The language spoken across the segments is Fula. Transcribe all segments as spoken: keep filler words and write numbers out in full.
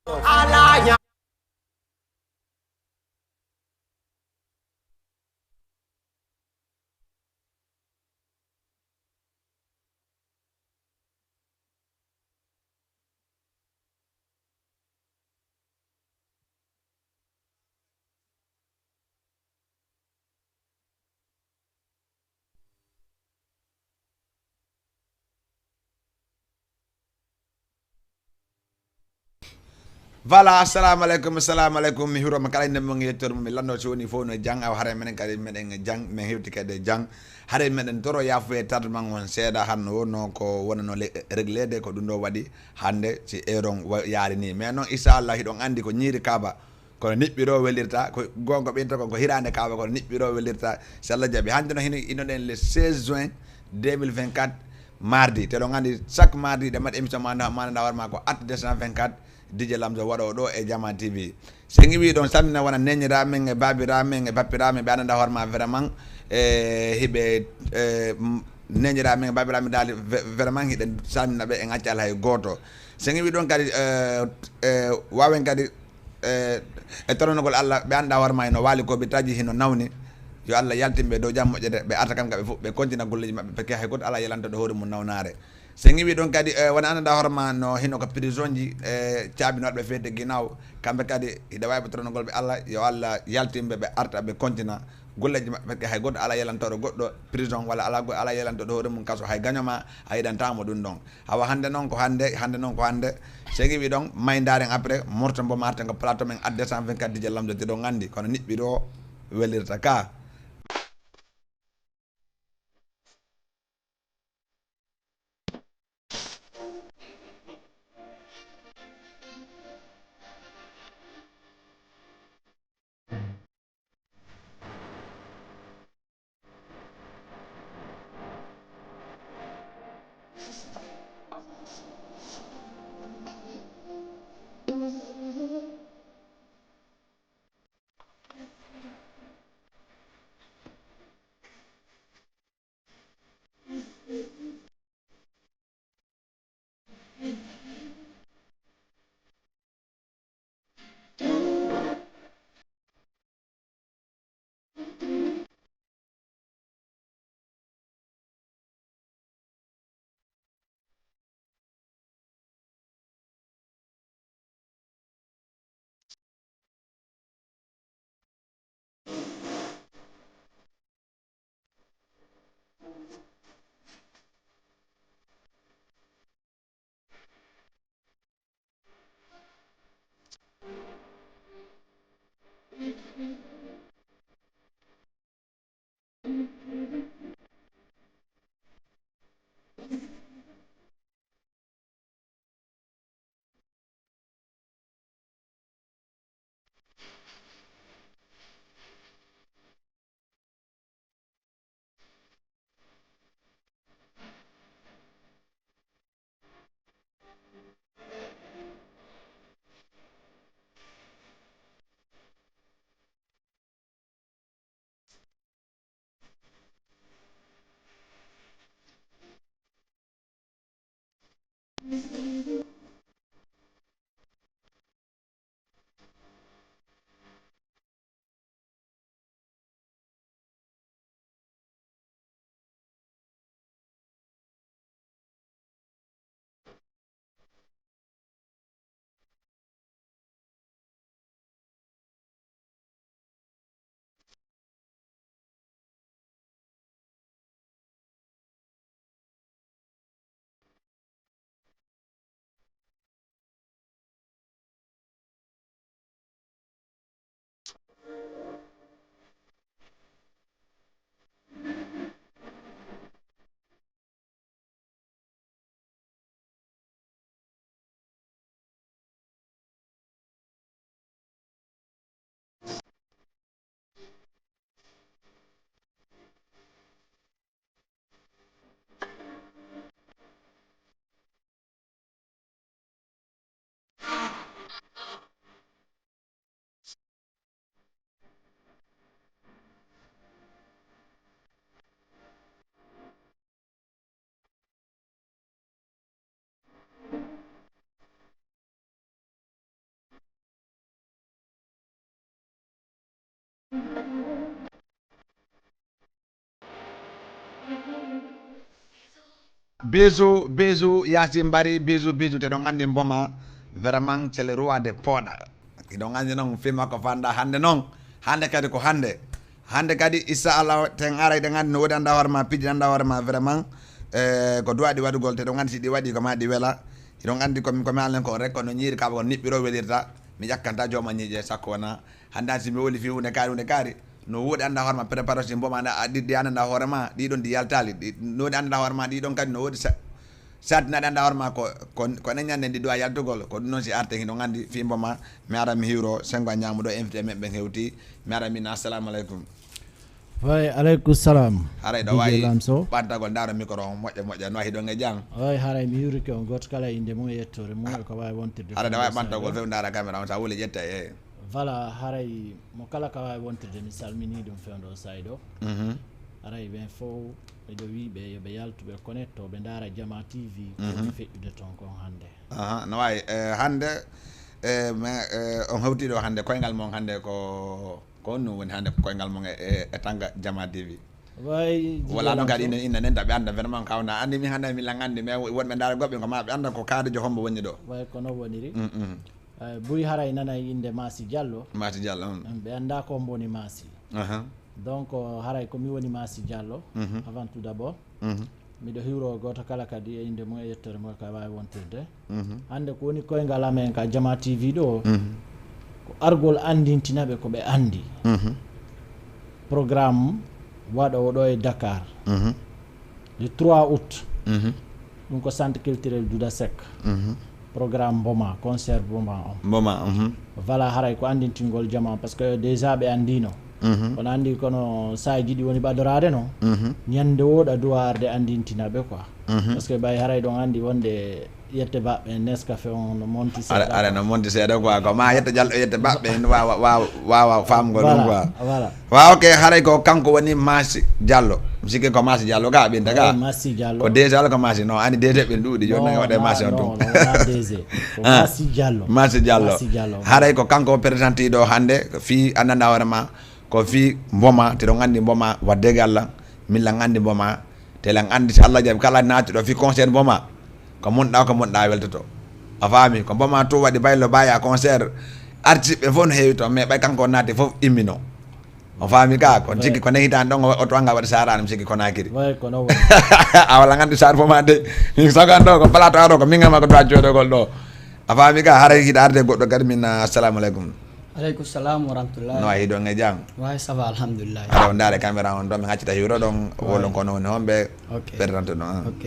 Alliance. Voilà, assalamu aleykum, assalamu aleykum. Mi hirooma kala inde mum e yettoode mum. Mi lanndo si woni fof no jang, awa haray menen kadi meɗen jang, men hewti kadi e jang. Haray meɗen toro yafuye tardement on seeɗa, hanno wonno ko wonano le-, réglede, ko ɗum ɗo waɗi hannde si heure on wa-, yaari ni. Mais noon, inchallah, hiɗon anndi ko ñiiri kaaba, kono niɓɓiro welirta, ko goonga ɓeyta kon ko hiraande kaaba, kono niɓɓiro welirta, si Allah jaɓi. Hannde no hino, inoɗen le seize juin deux mille vingt-quatre, mardi. Te ɗon anndi chaque mardi ɗe mbaɗa émission ma, ma, ma, ma, ko Art deux cent vingt-quatre, D J Lamzo waɗo ɗo e Jama T V. So en iwi ɗon, salmina wona neñira men e babira men e bappira men, ɓe annda hoore ma vraiment, e hiɓe, e, m-, neñira men e babira men daali ve-, vraiment hiɗen salmina ɓe, en acca alhay gooto. So en iwi ɗon kadi, e, e, wawen kadi, e, e toronogol Allah, ɓe annda hoore ma hino waali ko ɓe taji hino nawni. Yo Allah yaltin ɓe dow jam moƴƴere, ɓe arta kam ka ɓe fof, ɓe kontina golleji maɓɓe, parce que hay gooto ala yalantoɗo hoore mum nawnaare. So en iwi ɗon kadi, e, wona annda hoore ma no hino ko prison ji, e, caabi no waɗɓe feete ginaw, kamɓe kadi hiɗa wawi ɓe toronogol ɓe Allah, yo Allah yaltin ɓe, ɓe arta, ɓe kontina golleji maɓɓe, parce que hay gooto ala yalantoɗo goɗɗo prison, walla ala go-, ala yalantoɗo hoore mum kaso, hay gaño ma a yiɗantamo ɗum ɗon. Awa hannde noon ko hannde, hannde noon ko hannde. So en iwi ɗon, may ndaaren après, morto mbo marten ko plateau men Art deux cent vingt-quatre, D J Lamzo, te ɗon anndi kono niɓɓiro welirta ka. Bisou, bisou, Yacine Bari, bisou, bisou, te ɗon anndi mboma, vraiment, c'est le roi de Poda. Hiɗon anndi noon, fii makko fanda hannde noon, hannde kadi ko hannde. Hannde kadi, inchallah, ten aray ɗen anndi no woodi annda hoore ma, piji annda hoore ma, vraiment, eh, ko duwaɗi waɗugol, te ɗon anndi si ɗi waɗi ko ma ɗi wela. Hiɗon anndi ko min, ko mi haalnen ko rek, ko no ñiiri kaaba ko niɓɓiro welirta, mi ƴakkanta jooma ñiiƴe, sakko wona, hannde si mi woli fii huunde kaari, huunde kaari, no woodi annda hoore ma, préparation mboma, ɗi, ɗi annda hoore ma, ɗi ɗon ɗi yaltaali, ɗi, no woodi annda hoore ma, ɗi ɗon kadi no woodi sa-, Saatinaɗe annda hoore ma ko, ko, ko enen ñande ndi duwa yaltugol, ko ɗum noon si arte hino nganndi fii mboma, mi ara mi hiwro, sengo a ñaamuɗo, invité men ɓen hewti, mi ara min, assalamu aleykum. Way, aleykum salam. Haray ɗo wawi ɓantagol, ndaaro micro on moƴƴa moƴƴa, no hiɗon e jam? Way, haray mi hiwrike on gooto kala e innde mum e yettoore mum, e ko wawi wontirde. Haray ɗo wawi ɓantagol few, ndaara caméra on, sa wuli ƴetta e. Voilà, haray mo kala ka wawi wontirde, mi salmini ɗum fewndo o sayɗo. Mhm. Haray ɓen fow, miɗo wiiɓe yo ɓe yaltu, ɓe connecto, ɓe ndaara Jama T V, ko woni feƴƴude toon kon hannde. Aha, no wawi, eh, hannde, eh, mais, eh, on hewti ɗo hannde, koyngal mon hannde ko, ko honɗum woni hannde ko koyngal mon e, e, e tanga Jama T V? Way, wala noon kadi ina, ina nenta ɓe annda vraiment kawna. Anndi min hannde min lan anndi, mais wonɓe ndaara goɗɓe ko ma ɓe annda ko kaarijo hombo woni ɗo. Way, ko noon woniri. Mm, mm. Eh, buy haray nanay innde Masi Diallo. Masi Diallo, mm. Ɓe annda ko mboni Masi. Aha. Donc, haray ko mi woni Masi Diallo, mhm, avant tout d'abord. Mhm. Miɗo hiwro gooto kala kadi e innde mum e yettere mum ka wawi wontirde. Mhm. Hannde ko woni koyngal amen ka Jama T V ɗo, mhm, ko argol anndintina ɓe ko ɓe anndi. Mhm. Programme waɗoowo ɗo e Dakar. Mhm. Le trois août. Mhm. Ɗum ko centre culturel Douda Seck. Mhm. Programme Mboma, concert Mboma on. Mboma, mhm. Voilà, haray ko anndintingol jama, parce que déjà ɓe anndino. Mhm. Kono anndi kono saaji ɗi woni ɓadoraade no. Mhm. Ñande wooɗa duwa arde anndintina ɓe quoi. Mhm. Parce que ɓay haray ɗon anndi wonde yette baɓɓe Nescafe on no monti seeɗa. Ara, ara no monti seeɗa quoi. Ko ma yette Diallo, yette baɓɓe en wawa, wawa, wawa famgol ɗum quoi. Voilà, voilà. Wa, ok, haray ko kanko woni Masi Diallo. Mi sikki ko Masi Diallo ga ɓinta ga. Eh, Masi Diallo. Ko D G ala ko Masi, non, ani D G ɓe ɗuuɗi, joni nanga waɗe Masi on tun. Non, non, wona D G. Ko Masi Diallo. Masi Diallo. Masi Diallo. Haray ko kanko o présenté ɗo hannde, fii annda hoore ma, ko fii Mboma, te ɗon anndi Mboma, wadde galla, min lan anndi Mboma, te lan anndi si Allah jaɓi kala naati ɗo fii concert Mboma, ko monɗa, ko monɗa weltoto. A faami, ko Mboma to waɗi baylo baya concert, artiste ɓe fof no heewi toon, mais ɓay kanko o naati fof immino. O faami ka, kon sikki ko nehitaan ɗon, o, o to anga waɗi saarani, mi sikki Konakiri. Way, ko noon woni. A wala nganndi saar fof ma de. Min sago an ɗo, ko plateau ɗo, ko min ngama ko duwa joɗogol ɗo. A faami ka, haray hiɗa arde goɗɗo kadi min, ah, assalamu aleykum. Aleykum salam wa rahmatullahi. No wayi ɗon e jam? Way, ça va, alhamdulillah. Aɗa on ndaare caméra on ɗo, min accita hiwro ɗon, wolon kono woni homɓe. Ok. Pertanto ɗon, ah. Ok.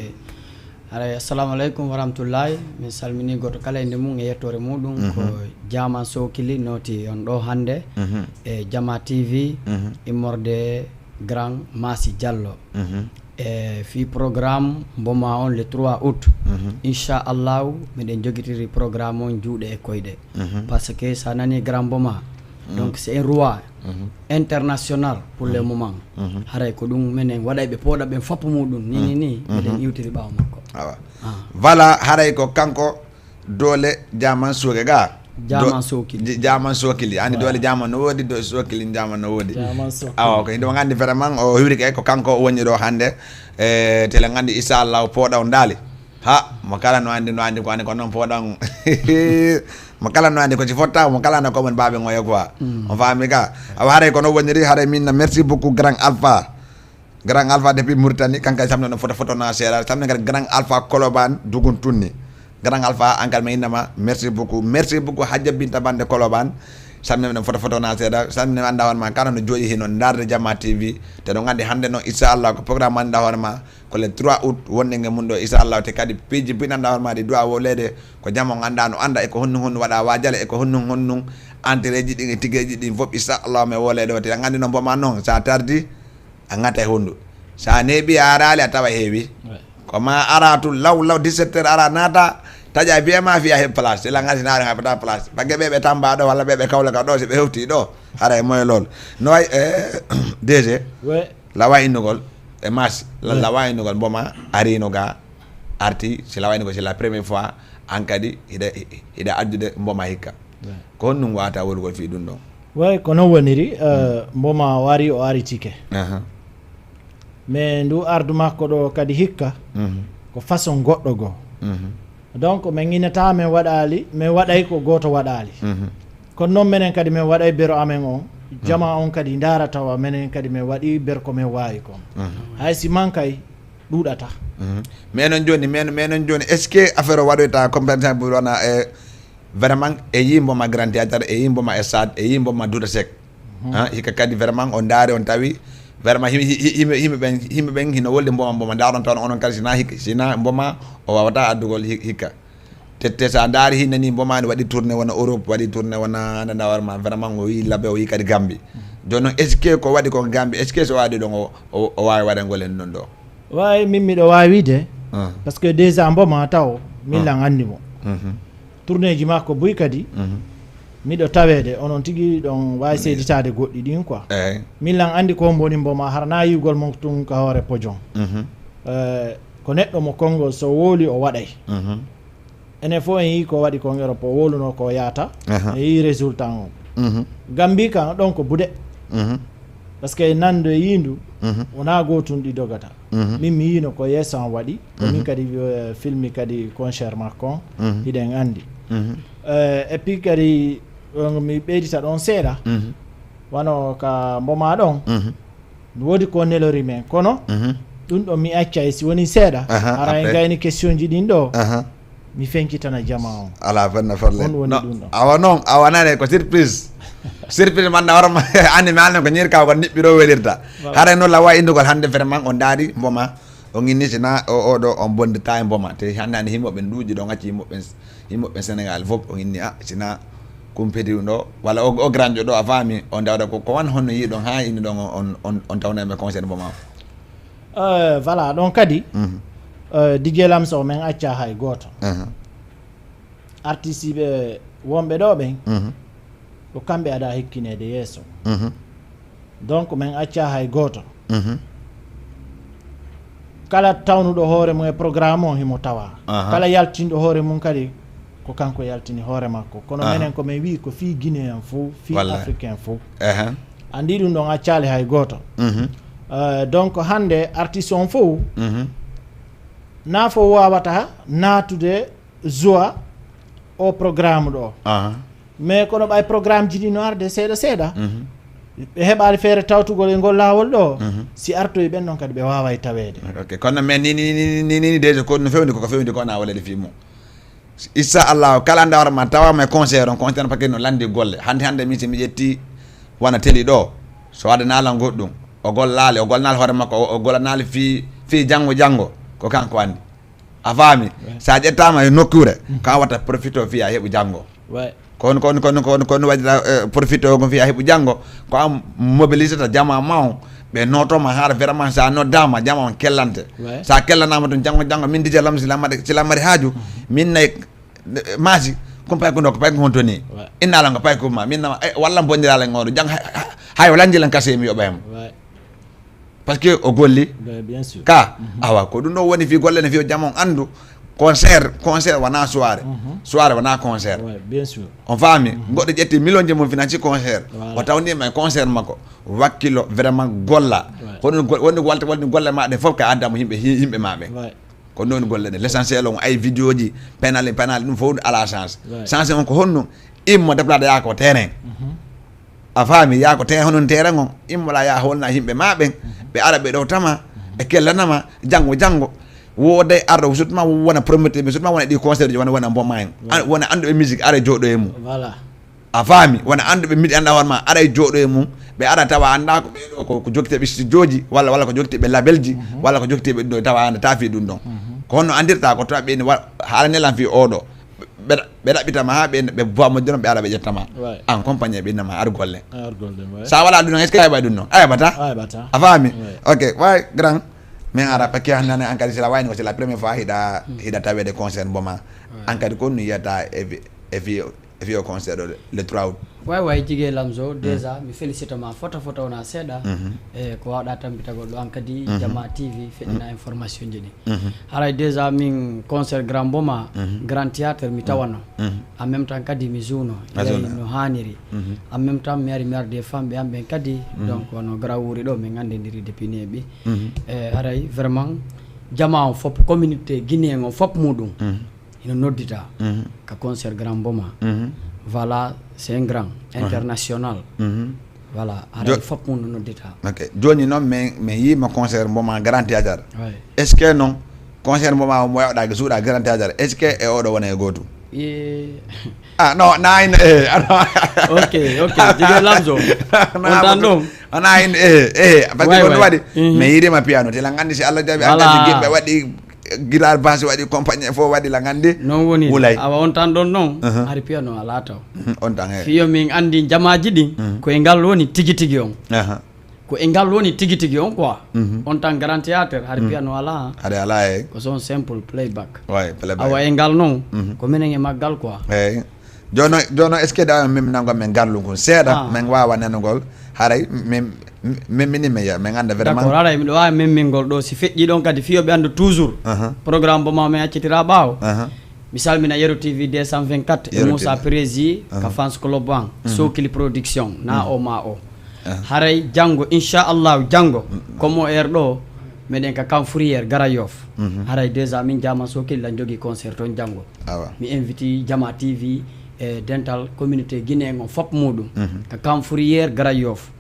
Haray, assalamu aleykum wa rahmatullahi. Min salmini goto kala e nde mum e yettoore muɗum. Mhm. Ko Jaman Sokili noti on ɗo hannde. Mhm. E Jama T V, mhm, immorde Grand Masi Diallo. Mhm. E fii programme Mboma on le trois août. Mhm. Inchallahu, miɗen jogitiri programme on juuɗe e koyɗe. Mhm. Parce que sa nani Grand Mboma, mhm, donc c'est un roi, mhm, international pour le, mhm, moment. Mhm. Haray ko ɗum minen waɗay ɓe pooɗa ɓen fappu muɗum. Ni, ni, ni, mhm, miɗen iwtiri ɓaawo makko. Awa. Ah. Voilà, haray ko kanko Doole Jaman Suuke ga. Jaman Sokili. Jaman Sokili. Ani, voilà, Doole Jaman no woodi, do Sokili Jaman no woodi. Jaman Sokili. Awa, ko hiɗo nganndi vraiment o hiwrike ko kanko woni ɗo hannde. E tele nganndi inchallah pooɗa on daali. Ha, mo kala no anndi, no anndi ko anndi ko noon pooɗa on. Mo kala no anndi ko si fotta, mo kala no ko mon baabe ngoya quoi. Mm. On faami ka. Awa haray ko no woniri, haray min merci beaucoup Grand Alpha. Grand Alpha depuis Mauritanie, kanka samno no foto foto na sera, samno kadi Grand Alpha Koloban Dugun Tunni. Grand Alpha ankal me innama, merci beaucoup. Merci beaucoup Hadja Binta Bande Koloban. Samno no foto foto na sera, samno anda hon ma kala no jooɗi hino ndarde Jama T V. Te no nganndi hannde no inchallah ko programme anda hon ma ko le trois août wonde nge mun ɗo inchallah te kadi piiji binanda hon ma ɗi duwa wolede ko jama on anda no anda e ko honnun honnun waɗa wajale e ko honnun honnun entrée ji ɗin e tigeji ɗin fof inchallah me wolede o te a nganndi no mboma noon sa tardi a ŋata e honndu. Sa neeɓi a araali a tawa heewi. Ouais. Ko ma ara tun law law dix-sept heures ara naata taƴa biya ma fiya heɓ place. Sila ngati naare ha pata place. Bagge ɓe ɓe Tamba ɗo walla ɓe ɓe Kaolack ɗo si ɓe hewti ɗo. Haray moye lool. No way, eh, D G. Ouais. Lawa innugol e Masi. La, ouais, lawa innugol mboma arino ga arti. Si lawa innugol c'est la première fois. An kadi hiɗa, hiɗa addude mboma hikka. Ouais. Ko honɗum wata wolugol fii ɗum ɗon? Way ko non woniri, eh, Mboma o ari, o ari tike. Aha. Mais ndu ardu makko ɗo kadi hikka, Mhm. ko façon goɗɗo goo. Mhm. Donc, min inata min waɗaali, min waɗay ko gooto waɗaali. Mhm. Kono noon minen kadi min waɗay bero amen on, jama on kadi ndaara tawa minen kadi min waɗi ber ko min waawi kon. Mhm. Hay si mankay ɗuuɗata. Mhm. Mais noon jooni, mais, mais noon jooni, est-ce que affaire o waɗoyta compensation pour wona, eh, vraiment, e yii Mboma Grand Théâtre, e yii Mboma Stade, e yii Mboma Douta Seck? Mhm. Ha, hikka kadi vraiment o ndaari, on tawi vraiment him-, hi-, hi-, himɓe, himɓe ɓen, himɓe ɓen hino wolde Mboma, Mboma ndaaron taw onon kadi sina hikka, sina Mboma o wawata addugol hi-, hikka. Te, te sa ndaari hinne ni Mboma ne waɗi tournée wona Europe, waɗi tournée wona nana war ma, vraiment o yi Labe, o yi kadi Gambie. Mhm. Jooni noon, est-ce que ko waɗi ko Gambie, est-ce que so waɗi ɗon o, o, o waawi waɗangol en ɗon ɗo? Way, min miɗo waawi de, Ah. parce que déjà Mboma taw, min Ah. lan anndi mo. Mhm. Tournée ji makko buy kadi, Mhm. miɗo taweede, onon tigi ɗon waawi seeditaade goɗɗi ɗin quoi. Eey. Min lan anndi ko mboni Mboma, hara na yi'ugol mo tun ka hoore pojon. Mhm. Eh, ko neɗɗo mo konngol so wooli o waɗay. Mhm. Enen fof en yii ko waɗi kon Europe, o wowluno ko yaata. Aha. En yii résultat on. Mhm. Gambie kan ɗon ko buuɗe. Mhm. Parce que nande e yiindu, Mhm. wonaa gootun ɗi dogata. Mhm. Min mi yiino ko yeeso an waɗi, ko min Mhm. kadi, eh, filmi kadi concert makko on, Mhm. hiɗen anndi. Mhm. Eh, et puis kadi, on mi ɓeydita ɗon seeɗa, Mhm. wano ka Mboma ɗon, Mhm. no woodi ko nelori men, kono Mhm. ɗum ɗo mi accay si woni seeɗa, Aha, hara en après. gayni question ji ɗin ɗo, Aha. mi fenkitana jama on. Ala fenna falle. On woni No, ɗum ɗo. awa noon, awa nane ko surprise. Surprise man na warma, anndi mi haalno ko ñiiri kaw kon niɓɓiro welirta. Voilà. Hara noon la wawi indugol hannde vraiment on ndaari Mboma, on inni sina o, o ɗo on bondita e Mboma. Te hannde hannde himɓe ɓen ɗuuɗi ɗo ngacci himɓe ɓen, himɓe ɓen Sénégal fof on inni, ah, sina kumpeti ɗo, walla o, o granjo ɗo a faami, on dawda ko, ko wan honno yiɗon ha inni ɗon on, on, on, on tawna ɓe concert Mboma. Eh, voilà, ɗon kadi, Mhm. eh, D J Lamso, min acca hay gooto. Aha. Artiste ɓe wonɓe ɗo ɓen, Mhm. ko kamɓe ada hikkineede yeeso. Mhm. Donc, min acca hay gooto. Mhm. Kala tawnuɗo hoore mum e programme on himo tawa. Aha. Kala yaltinɗo hoore mum kadi ko kanko yaltini hoore makko. Kono Aha. menen ko min wi'i ko fii Guinéen fof, fii Wallay. Africain fof. Aha. Anndi ɗum ɗon accaali hay gooto. Mhm. Euh, donc hannde artiste on fof Mhm. na fof wawata naatude joie o programme ɗo. Aha. Mais kono ɓay programme ji ɗi no arde seeɗa seeɗa. Mhm. Ɓe heɓaali feere tawtugol e ngol laawol ɗo. Mhm. Si artoyi ɓen ɗon kadi ɓe waaway taweede. Ok, kono mais ni, ni, ni, ni, ni, ni déjà ko no fewndi koko fewndi ko na walede fii mum. Inchallah, kala nde warma tawama e concert on, concert on paquet no landi golle. Hannde, hannde min si mi ƴetti wona teli ɗo, so waɗanaala goɗɗum, o gollaali, o gollanaali hoore makko, o, o gollanaali fii, fii janngo, janngo, ko kanko anndi. A faami? Ouais. Sa ƴettama e nokkuure, Mhm. ka watta profito fii a heɓu janngo. Ouais. Kono, kono, kono, kono, kono waɗira, eh, profito ko fii a heɓu janngo, ko an mobilisata jama ma on, ɓe notoma hara vraiment sa noddama jama on kellante. Ouais. Sa kellanama ɗum janngo, janngo min D J Lam sila mari, sila mari haaju, Mhm. min nay, eh, maasi, ko pay ko no, ko pay ko honto ni. Ouais. Inna lan ko pay ko ma, min nama, eh, walla bondirala ngoɗo, jang hay, hay, hay o lanji lan kase mi yoɓa hem. Ouais. Parce que o golli Ouais, bien sûr. ka. Mhm. Awa, ko ɗum ɗo woni fii golle ne fii o jama on anndu. Concert, concert wona soirée. Mhm. Soirée wona concert. Ouais, bien sûr. On faami? Mhm. Goɗɗo ƴetti million ji mum financi concert. Voilà. O tawnima e concert makko. Wakkilo vraiment golla. Ouais. Ko ɗum go-, woni walte, woni golle ma ɗe fof ka adda mo yimɓe, hi-, yimɓe ma ɓe. Ouais. Ko noon golle ɗe. L'essentiel on ay vidéo ji, penal, penal, ɗum fof ala chance. Ouais. Chance on ko honno? Immo déplacé yaa ko terrain. Mhm. A faami, yaa ko tee hono ndeerango, immoɗaa yaa holna yimɓe maa ɓen, ɓe ara ɓe ɗowtama, ɓe kellanama, janngo, janngo, wooday arɗo sutma wona prometteur, mi sutma wona ɗi concert ji, wona, wona Mboma en. An-, wona annduɓe musique, ara jooɗo e mum. Voilà. A faami, wona annduɓe miɗi annda hoore ma, ara jooɗo e mum, ɓe ara tawa annda ko ɓee ɗo ko, ko jokkiteɓe studio ji, walla, walla ko jokkiteɓe label ji, walla ko jokkiteɓe ɗum ɗo, tawa annda ta fii ɗum ɗon. Ko honno anndirta ko tawa ɓe ni wa-, haalane lan fii oo ɗo. Ɓe, ɓe ɗaɓɓitama haa ɓe, ɓe buwa moƴƴono, ɓe ara ɓe ƴettama. Ouais. An compagnie ɓe innama ar golle. Ar golle, ouais. Sa wala ɗum noon, est-ce que a heɓay ɗum noon? A heɓata? A heɓata. A faami? Ouais. Ok, way grand. Min ara paquet hannde an kadi c'est la wayni ko c'est la première fois hiɗa, hiɗa tawede concert Mboma. Ouais. An kadi ko honno yiyata e fi-, e fi-, e fii o concert o le trois août? Way way, jige Lamzo, déjà mi félicite ma fota fota wona seeɗa. E ko wawɗa tampitagol ɗo an kadi, Jama T V feɗɗina information ji ɗi. Haray déjà min concert Grand Boma, Grand Théâtre mi tawano. En même temps kadi mi jouno, no haniri. En même temps mi ari mi arde famɓe am ɓen kadi. Donc wano Grand Wuri ɗo min andidiri depuis neeɓi. E haray vraiment jama on fop, communauté guinéen on fop muɗum hino noddita ka concert Grand Boma. Voilà, c'est un grand international. Voilà, haray fop mum no noddita. Ok, joni noon min min yiima concert Boma Grand Théâtre. Est ce que noon concert Boma o mo yawɗa suuɗa Grand Théâtre, est ce que e oɗo wona e gootum? Ah non, na in e ano. Ok, ok, jige Lamzo. On tan ɗum. Ana in e e parce que on waɗi. Mais yiɗima piano te la gandi si Allah jaɓi an kadi gimɓe waɗi guitar basse waɗi compagnie fof waɗi la gandi. Noon woni. Wulay. Awa on tan ɗon noon hari piano ala taw. On tan he fiyo min andi jamaji ɗin ko e ngal woni tigi tigi on. Ko e ngal woni tigi tigi on quoi. On tan Grand Théâtre hari piano ala. Hari ala e ko son simple playback. Way playback. Awa e ngal noon ko minen e maggal quoi. Eyyi. Jono jono est ce que da min nango min gallu ngun seeɗa min wawa nanugol haray min min mini meya min anda vraiment. D'accord, haray miɗo wawi min mingol ɗo si feƴƴi ɗon kadi fiyoɓe anda toujours. Programme bo ma min accitira ɓawo. Mi salmina Yero T V deux cent vingt-quatre e Moussa Prési ka fans club an Sokili production na o ma o. Haray janngo inchallahu janngo comme o heure ɗo meɗen ka Camfrière Gara Yoff. Haray déjà min jama Sokili la jogi concert ton janngo. Mi inviti Jama T V e dental communauté guinéen on fop muɗum ka Camfrière Gara Yoff.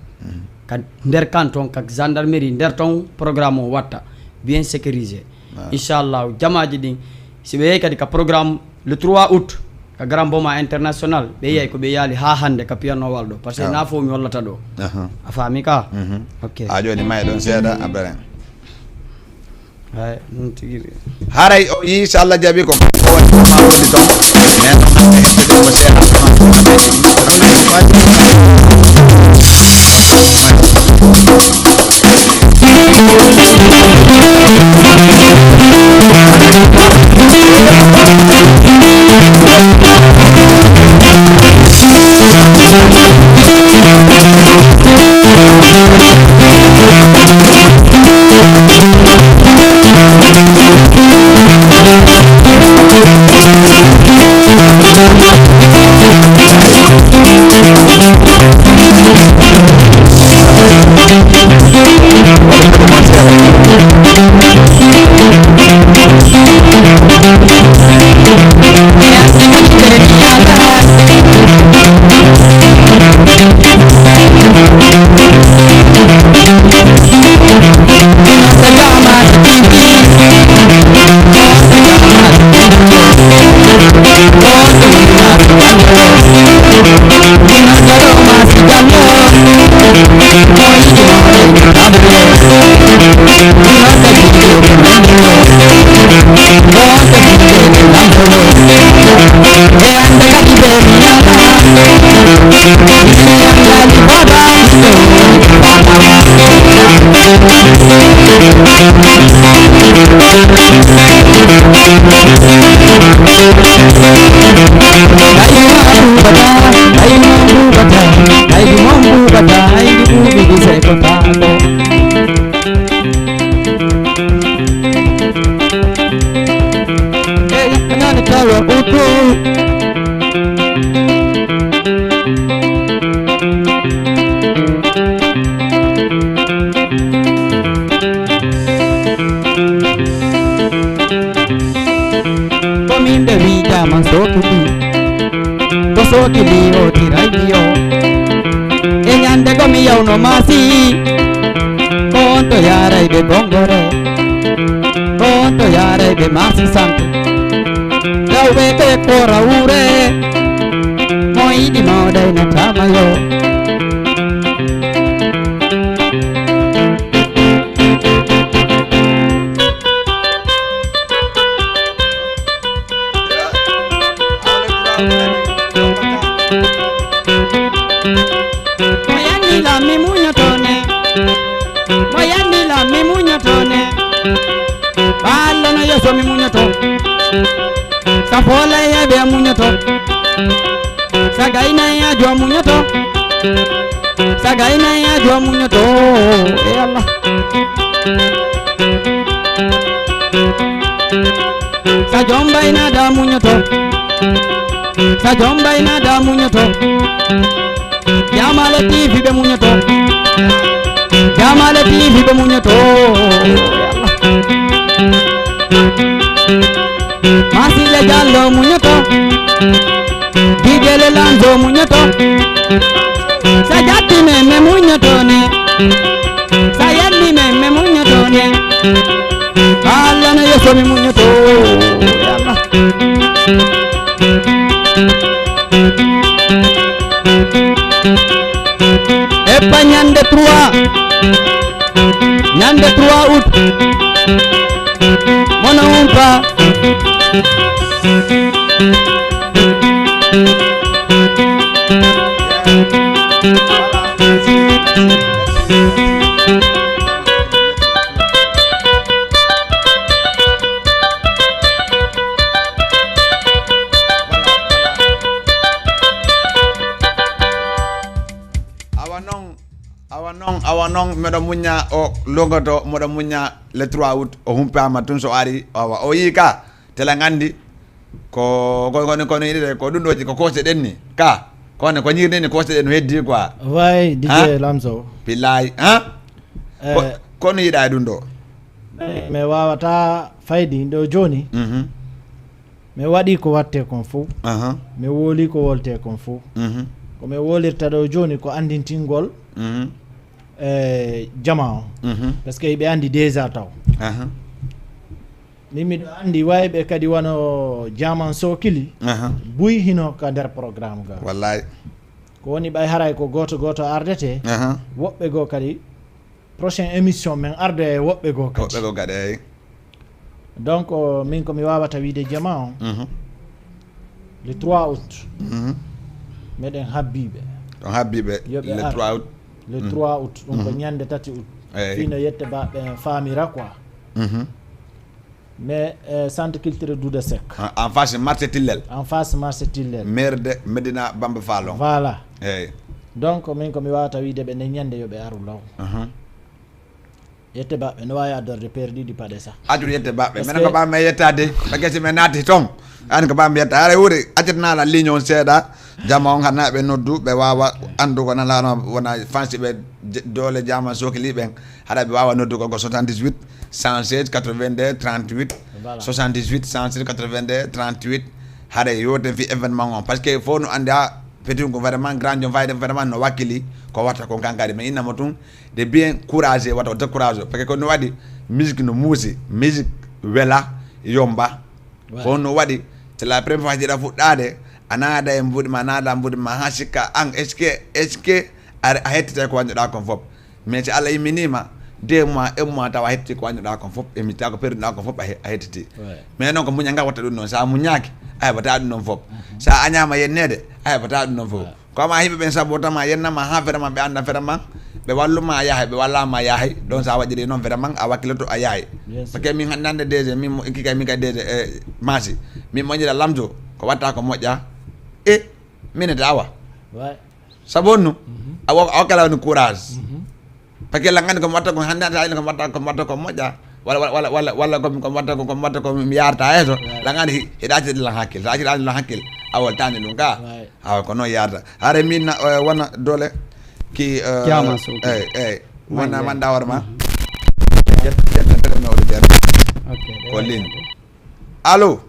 Ka nder kan ton ka gendarmerie nder ton programme o watta bien sécurisé. Inchallahu jamaji ɗin si ɓe yehi kadi ka programme le trois août ka Grand Boma international ɓe yiyay ko ɓe yaali ha hande ka piyanowal ɗo parce que na fof mi hollata ɗo. A faami ka? Ok. A joni may ɗon seeɗa a beren. Hay ɗum tigi de. Haray o yii so Allah jaɓi ko kanko waɗi ko ma woni ton. Men ɗon hande heddude ko seeɗa. Ko min ɓe wiijama Sokili, ko Sokili o tiray mi o. E ñande ko mi yawno maasi, ko on to yaray ɓe Bongore, ko on to yaray ɓe maasi santo. Rewɓe ɓe ko rawre, mo yiɗi mawɗa ina tama yo. Mo yanni lam mi muñoto ne. Mo yanni lam mi muñoto ne. Ballo no yeso mi muñoto. Ka fola yebe muñoto. Sa gaynaya jo muñoto. Sa gaynaya jo muñoto. E Allah. Sa jombayna da muñoto. Sa jombayna da muñoto. Jamale T V ɓe muñoto. Jamale T V ɓe muñoto. Masile Jallo muñoto. Dijele Lanzo muñoto. Sa jatti men me muñoto ne. Sa yenni men me muñoto ne. Allah no yeso mi muñoto. Eppa ñande trois. Ñande trois août. Mono umpa. Awa non, awa non, awa non, miɗo muñña o logoto, miɗo muñña le trois août, o humpama tun so ari, awa, o yi ka, tela ngandi, ko, ko, ko, ko, ko, ko ɗum ɗo, ko kose ɗen ni, ka, ko ne, ko ñirde ni kose ɗen heddi quoi. Way, D J Hein? Lamso. Billahi, hein? Eh. Ko, ko no yiɗa e ɗum ɗo? Mi, mi wawata fayde ɗo joni. Mhm. Mi waɗi ko watte kon fof. Aha. Mi woli ko wolte kon fof. Mhm. Ko mi wolirta ɗo joni ko andintingol Mhm. e jama o. Mhm. Parce que ɓe andi déjà taw. Aha. Min miɗo andi wayɓe kadi wano jaman sokili. Aha. Buy hino ka nder programme ga. Wallahi. Ko woni ɓay haray ko goto goto ardete. Aha. Woɓɓe goo kadi prochaine émission men ardo e woɓɓe goo kadi. Woɓɓe goo kadi, eyi. Donc, euh, min ko mi wawata wiide jama on, Mhm. le trois août, Mhm. meɗen habbiɓe. Ɗon habbiɓe Yo ɓe le ar. trois août. Le Mhm. trois août, ɗum ko Mhm. ñande tati août. Eyi. Fino yette baɓe en famira quoi. Mhm. Mais, euh, centre culturel Douda Seck. En, en face marché Tillel. En face marché Tillel. Maire de Medina Bamba Falon. Voilà. Eyi. Donc, min ko mi wawata wiide ɓe nden ñande yo ɓe aru law. Aha. Yette baɓɓe, no wawi addorde paire ɗiɗi paɗe sah. Accu yette baɓɓe. Parce Minen que ko ɓammi yettade. Ɓe gasi men naati ton. An ko ɓammi yetta. Haray wuri, accitana la ligne on seeɗa. Jama on hana ɓe noddu, ɓe wawa andu ko nan lano wona fansi ɓe je-, doole jama sokili ɓen. Haɗa ɓe wawa noddu ko, ko soixante-dix-huit, cent seize, quatre-vingt-deux, trente-huit. Voilà. Soixante-dix-huit, cent seize, quatre-vingt-deux, trente-huit. Haɗa yewten fi événement on. Parce que fof no andi a, petit ko vraiment grand, jom fayde vraiment no wakkili ko watta kon kankadi. Mais innamo tun, de bien couragé, wata o découragé. Parce que ko no waɗi, musique no muusi, musique wela, yomba. Ouais. Ko no waɗi, c'est la première fois jiɗa fuɗɗade, a naada e mbuɗi ma, naada mbuɗi ma, ha sikka an, est-ce que, est-ce que a, a hettita ko wannoɗa kon fof? Mais si Allah imminima, deux mois, un mois, tawa a hettiti ko wannoɗa kon fof, e mi tawa ko perduɗa kon fof, a he-, a hettiti. Ouais. Mais noon ko muñal ngal watta ɗum noon. Sa muñaki, a heɓata ɗum noon fof. Mhm. Sa añama yennede, a heɓata ɗum noon fof. Ouais. Ko ama yimɓe ɓen sabotama, yennama, ha vraiment ɓe anda vraiment, ɓe walluma a yahay, ɓe wallama a yahay. Donc sa waɗiri noon vraiment, a wakkiloto a yahay. Bien sûr. Parce que min hannde hannde D G, min mo, kika min ka D G, eh, Masi. Min moƴƴira Lamzo, ko watta ko moƴƴa. E, minute awa. Ouais. Sabu on nu, Mhm. a wa-, a wakkala woni courage. Mhm. Parce que langani ko mi watta ko hannde, a tawi ko mi watta, ko mi watta ko moƴƴa. Walla, walla, walla, walla, walla ko mi, ko mi watta ko, ko mi watta ko mi yarta yeeso. Ouais. Langani hi-, hiɗa accirde lan hakkil. Sa accirde lan hakkil, a woltani ɗum ka. Ouais. Awa, ko noon yarta. Hare min na, eh, wona doole ki, eh, Jama Sow. Eyi, eyi. Wona Mande. Manda war ma. Mhm. Ƴetta, ƴetta tere mi auditeur. Ok, Ko ɗe ligne. Waɗi. Allo?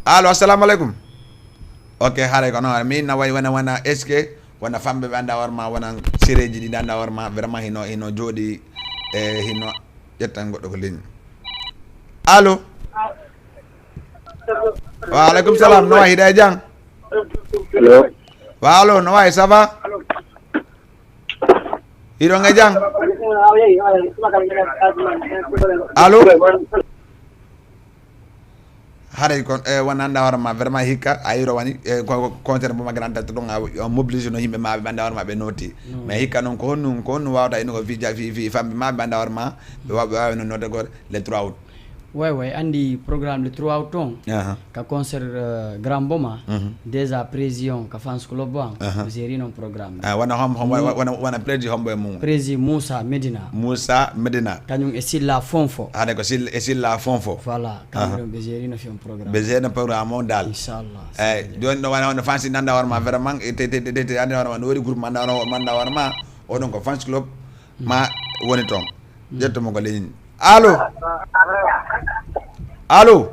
Allo, assalamu aleykum. Ok, haray ko noon. Min na wayi wona, wona, est-ce que wona famɓe ɓe annda war ma, wona sereji ɗi annda war ma, vraiment hino, hino jooɗi, e hino ƴettan goɗɗo ko ligne. Allo? Wa aleykum salam, no wayi, hiɗa e jam? Allo? Wa allo, no wayi, ça va? Hiɗon e jam? Allo? Haray kon, e, won annda hoore ma, vraiment hikka, a yiro wani, e, ko, ko concert mo ma grand tête ɗon, a, a mobilise no yimɓe ma, ɓe annda hoore ma, ɓe nooti. Mm. Mais hikka noon, ko honno, ko honno wawata ino ko fija, fi, fi, famɓe ma, ɓe annda hoore ma, ɓe wa-, ɓe wawi noon nootde ko le trois août. Way way, anndi programme le trois août on, aha, ka concert, euh, Grand Boma. Mhm. Déjà président ka fans club on, aha, o géri non programme. Ah, wona hom hom, mhm, wona wona président hombo e mum. Président Moussa Medina. Moussa Medina. Kañum e Silla Fonfo. Hade ko Silla e Silla Fonfo. Voilà, aha, kamɓe ɗon ɓe géri no fiyon programme. Ɓe géri no programme on dal. Inchallah. Eyi, joni ɗo wona wona fans nanda war ma vraiment, e te te te te andi war ma no woni groupe manda war ma, oɗon ko fans club ma woni ton. Ƴettu mo ko ligne. Allo? Allo?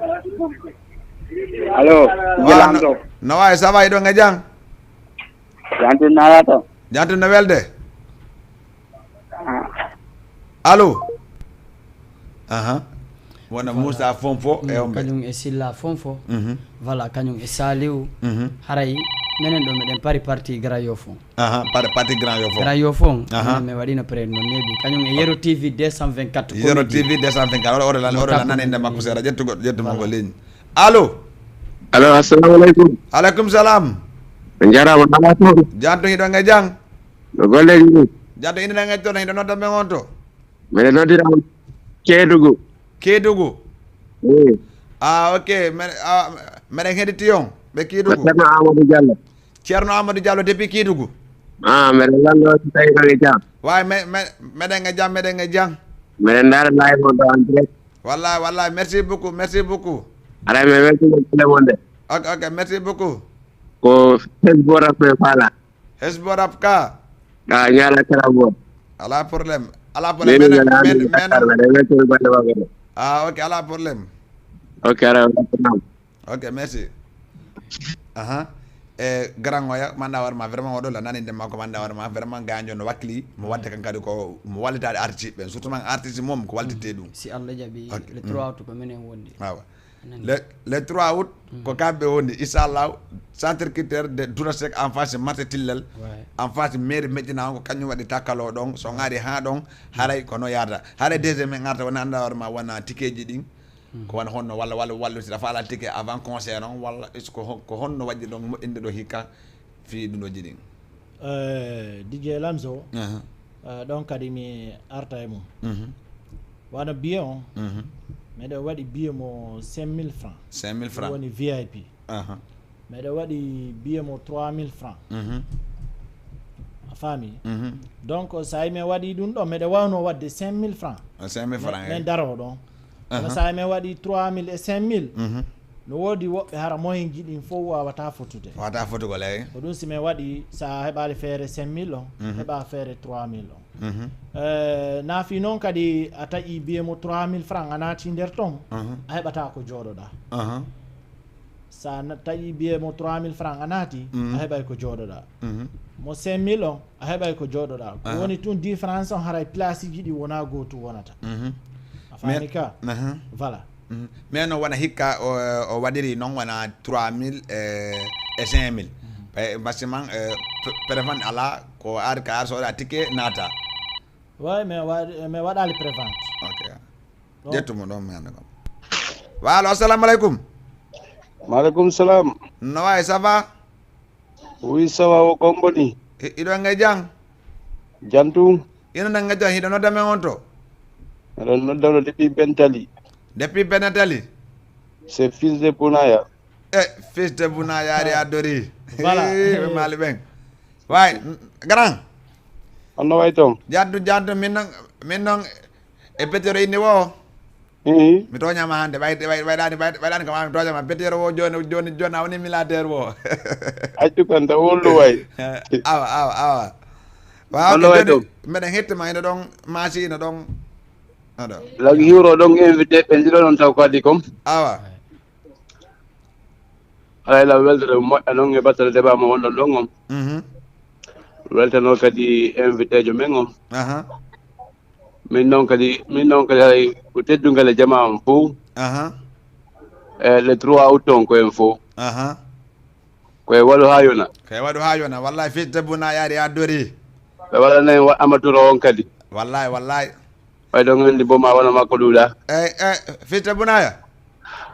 Allo? Wa, no, no wayi, ça va, iɗon e jam? Jantin nala to. Jantin no welde? Ah. Allo? Aha. Wona, voilà, Moussa Fonfo e, mm, homɓe? Kañum e Silla Fonfo. Mhm. Voilà, kañum e Saliou. Mhm. Haray menen ɗo meɗen pari parti Grand Yoff on. Aha, par parti Grand Yoff on. Grand Yoff on, aha, minen mi waɗino prêt no neeɓi. Kañum e Yero T V deux cent vingt-quatre. Yero T V deux cent vingt-quatre. Oɗo, oɗo lan, oɗo lan nani nde makko seeɗa. Ƴettu goɗɗo, ƴettu mo ko ligne. Allo? Allo, assalamu aleykum. Aleykum salam. On jarama, nala to? Janto hiɗon e jam? No golleji ɗum? Janto ina ngan toon, hiɗo nodda men on to? Mbeɗa noddira on Keedugu. Keedugu? Eyi. Ah, ok. Mbeɗa, ah, mbeɗa heɗiti on ɓe Keedugu. Ceerno Amadou Diallo. Ceerno Amadou Diallo depuis Keedugu. Ah, mbeɗa lanndo so tawi ɗon e jam. Waay, me, me, meɗen e jam, meɗen e jam. Mbeɗa ndaara live on ɗo en direct. Wallahi, wallahi, merci beaucoup, merci beaucoup. Aray, mi weltino golle mon de. Ok, ok, merci beaucoup. Ko Facebook rap e faala. Hesbo rap ka? Ah, ñaala kala mo. Ala problème. Ala problème. Mbeɗa weltino golle makko de. Ah, ok, ala problème. Ok, aray, welcome. Ok, merci. Aha. E grand oya, manda war ma vraiment oɗo la nani nde makko manda war ma vraiment ganjo no wakli mo wadde kan kadi ko mo wallitaade artiste ɓen, surtout man artiste mum ko wallitete ɗum. Si Allah jaɓi, ok, le trois août ko minen wondi. Awa. Le, le trois août, ko kamɓe woni, inchallah, centre culturel de Tourasek en face marché Tillel, ouais, en face mairie Médina on, ko kañum waɗi takkalo ɗon. So ngari ha ɗon, haray ko no yaada. Haray deuxième en arta wona anda war ma wona tikeji ɗin. Ko wona honno walla, walla, walla si a faala tike avant concert on, walla est-ce que hon-, ko honno waɗi ɗon moƴƴinde ɗo hikka fii ɗum ɗo jiɗi? Eh, D J Lamzo, aha, eh, ɗon kadi mi arta e mum. Mhm. Wano billet on, mhm, meɗen waɗi billet mo cinq mille francs. Cinq mille francs. Ɗum woni V I P. Aha. Meɗen waɗi billet mo trois mille francs. Mhm. A faami? Mhm. Donc, so a yi men waɗi ɗum ɗo, meɗen wawno waɗde cinq mille francs. Ah, cinq mille francs, men, eyi, men daro ɗon. Kono, aha, so a yi men waɗi trois mille e cinq mille, mhm, no woodi woɓɓe hara moyen ji ɗin fof wawata fotude. Wawata fotugol, eyi. Ko ɗum si men waɗi, so a heɓaali feere cinq mille on, mhm, heɓa feere trois mille on. Mhm. Eh, naafi noon kadi a taƴi billet mo trois mille francs a naati nder ton, mhm, a heɓata ko jooɗoɗa. Aha. So a na-, taƴi billet mo trois mille francs a naati, mhm, a heɓay ko jooɗoɗa. Mhm. Mo cinq mille on, a heɓay ko jooɗoɗa. Ko, aha, woni tun différence on haray place ji ɗi wona gootu wonata. Mhm. A faami ka? Aha. Voilà. Mhm. Mais no wona hikka o, o waɗiri noon wona trois mille e cinq mille. Mhm. Ɓay maximum, eh, pre-, prévente ala ko ar ka ar soɗa ticket naata. Way, mi wa-, mi waɗali prévente. Ok. Ɗo. Ƴettu mo ɗon mi annda kam. Waalo, assalamu aleykum. Maaleykum salam. No wayi, ça va? Oui, ça va, o komboni? I-, iɗo ngay jang? Jantum. Ino nan ngay jang, hiɗo nodda men on to? Miɗo nodda on depuis Bentali. Depuis Bentali? C'est fils de Bunaya. Eh, fils de Bunaya, ari a dori. Voilà. Eh, ɓe maali ɓen. Way, n-, grand. Honno way ton? Jaddu, jaddu, min non, min non, e petero inni wo. Mhm. Mi tooñaama hannde, ɓay-, ɓay-, ɓayɗaani, ɓay-, ɓayɗaani ko maa mi tooñaama, Petero wo jooni, jooni, jooni a woni milliardaire wo. Accu kan, ta wullu way. Awa, awa, awa. Waaw, honno way joni, meɗen hetti ma, ino ɗon, maasi ino ɗon. Aɗo. Lagi hiwro ɗon invité ɓe ndiro ɗon taw ko addi kom. Awa. Alay la weltere moƴƴa noon e battere débat mo wonɗon ɗon on. Mhm. Weltano kadi invité jo men on. Aha. Min noon kadi, min noon kadi haray ko teddungal e jamaa on fof. Aha. E le trois août on ko en fof. Aha. Ko e waɗu haa yona. Ko e waɗu haa yona. Wallahi, fils de Bouna yaari haa dori. Ɓe waɗana en wa-, amaturo on kadi. Wallahi, wallahi. Ɓay ɗon anndi bo ma wano makko ɗuuɗa. Ey, ey, fils de Bounaya.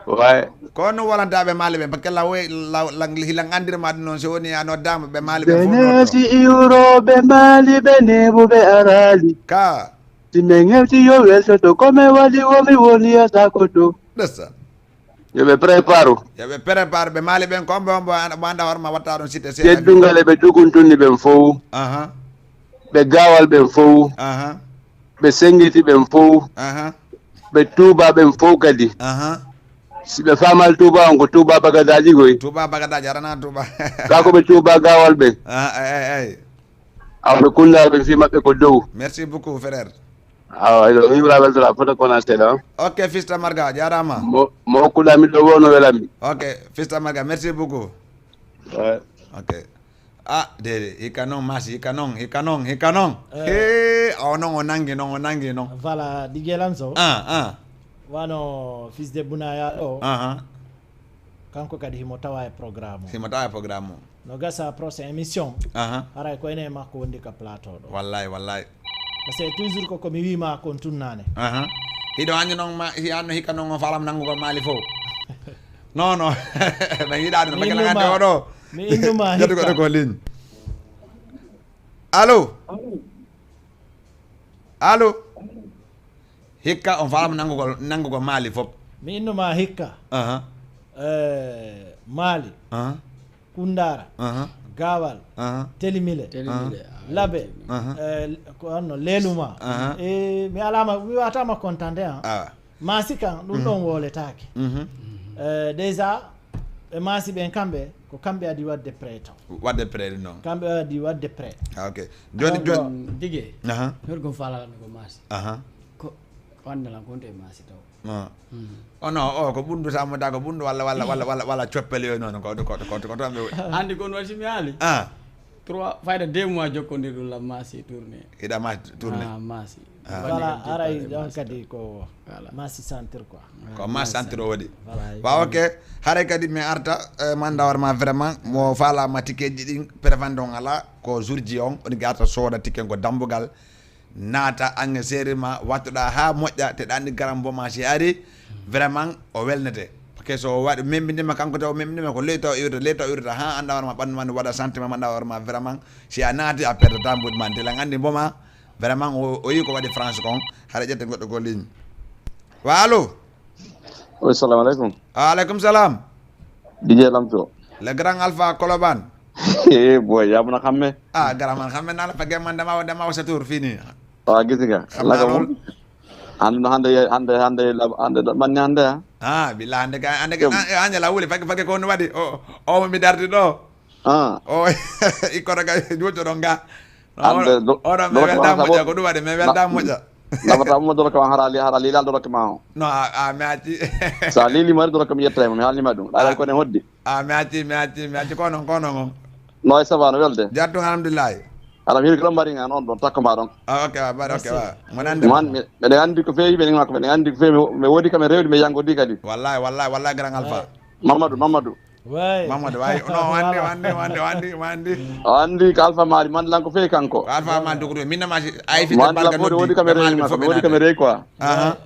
Way. Ko no walanta ɓe maali ɓe, parce que la woy, la, la, hilan andirma ɗum noon, so woni a noddaama ɓe maali ɓe fof noddo. Ɓe neesi iwro, ɓe maali, ɓe neebu, ɓe araali. Ka. Si men hewti yo weltoto, ko men waɗi wo mi woni yasa ko to. Ndeysaan. Yo ɓe prépare. Yo ɓe prépare ɓe maali ɓen ko ombo ombo an- mo annda hoore ma watta ɗon cité seeɗa. Teddungal e ɓe duguntunni ɓen fow, Aha, ɓe gaawal ɓen fow, aha, ɓe senngiti ɓen fow, aha, ɓe tuuba ɓen fow kadi. Aha. Si ɓe faamal tuuba on ko tuuba bagadaaji goy. Tuuba bagadaaji arana tuuba. Ka ko ɓe tuuba gaawal ɓen. Ah, ay, ay, ay. Aw ɓe kunnaaɓe fii maɓɓe ko dow. Merci beaucoup frère. Awa ɗo Ibrahima Sala fota kona seeɗa on. Ok fista marga jarama. Mo mo hokkuɗa mi ɗo wo no welami. Ok fista marga merci beaucoup. Ouais. Ok. Ah dede hikka noon masi hikka noon hikka noon hikka noon. Eh. He awa noon o nangi noon o nangi noon. Voilà, Didier Lamso. Ah ah. Wano fils de Bunaya ɗo. Ah ah. Kanko kadi himo tawa e programme o. Himo tawa e programme o. No gasa prochaine émission. Aha. Haray ko ene makko wondi ka plateau ɗo. Wallahi wallahi. Parce que toujours ko ko mi wiima kon tunnane. Aha. Hiɗo anndi noon ma hi anno hikka noon on falam nanngugol maali fof. Non non. Mi yiɗaani no bakkila ngande oɗo. Mi innuma hikka. Jatu ko ko ligne. Allo. Allo. Hikka on falam nanngugol nanngugol maali fof. Mi innuma hikka. Aha. Eh, maali. Aha. Kundara, Aha. Gawal, Aha. Telimile, Telimile, ah, labe, Telimile. Eh, ko anno leluma. Aha. E mi alama mi watama contente ha. Ah. Masi kan ɗum ɗon woletaake. Mhm. Eh, déjà ɓe masi ɓen kamɓe ko kamɓe adi wadde prêt to. Wadde prêt non. Kamɓe adi wadde prêt. Ah, ok. Joni joni. Dige. Aha. Yorgo falala mi ko masi. Aha. Ko ko andalan ko e masi taw. Ah. Oh non, oh, ko ɓunndu sa moƴƴa ko ɓunndu walla walla walla walla walla coppel yooyu noon ko ko ko ko toon ɓe woɗi. Anndi ko noon si mi haali. Ah. Trois fayda deux mois jokkondir ɗum la masi tourné. Hiɗa masi tourné. Ah masi. Voilà, aray ɗon kadi ko masi centre quoi. Ko masi centre o waɗi. Wa ok, haray kadi mi arta eh, manda war ma vraiment mo falama tikeji ɗin prévente on ala ko jour ji on on garta soda tiken ko dambugal. Naata ange seeri ma wattuɗa ha moƴƴa te ɗanɗi garam bo ma si ari vraiment o welnete. Parce que so waɗi membindima kanko taw membindima ko ley taw iwrata ley taw iwrata ha anda warma ɓandu ma ndu waɗa sentiment ma anda warma vraiment si a naati a perdata mbuɗi ma ndila gandi mboma vraiment o yi ko waɗi France kon. Haɗa ƴette goɗɗo ko ligne wa allo. Assalamu aleykum. Wa aleykum salam. Didier Lamto. Le grand alpha Koloban. Ee boy, yaaɓno xamme. Ah, garaman xamme naa la fage man dama dama wasa tour fini. Waaw gis nga. Laka moom. Hande no hande hande hande hande ɗo ɓanni hande ha. Ah, billa hande ka hande ka hande la wuli fage fage ko no wadi. O o mi dardi ɗo. Ah. O ikkoto ka jojo ɗon ga. Hande ɗo. Oɗo mi welda moƴƴa ko ɗum wadi mi welda moƴƴa. Labata mo doro kam harali harali lal doro kam. No a mi acci. Sa lili mari doro kam yetta mo mi halima ɗum. Ɗa ko ne hoddi. A mi acci mi acci mi acci ko non ko non on. No e sava no welde. Jattu alhamdulillahi. Ala mi hirgiro mbari ngan on ɗon takko ma ɗon. Ah, ok wa bari ok wa. Mon andi. Man mi ɓeɗe andi ko fewi ɓeɗe ngako ɓeɗe andi ko fewi mi woodi kam e rewdi mi yango di kadi. Wallahi wallahi wallahi grand alpha. Mamadou Mamadou. Way. Mamadou way no wandi wandi wandi wandi wandi. O andi ko alpha mali man lan ko fewi kanko. Ko alpha mali dogodo min nama si ay fi man lan ko woodi kam e rewdi ma woodi kam e rewdi quoi. Aha.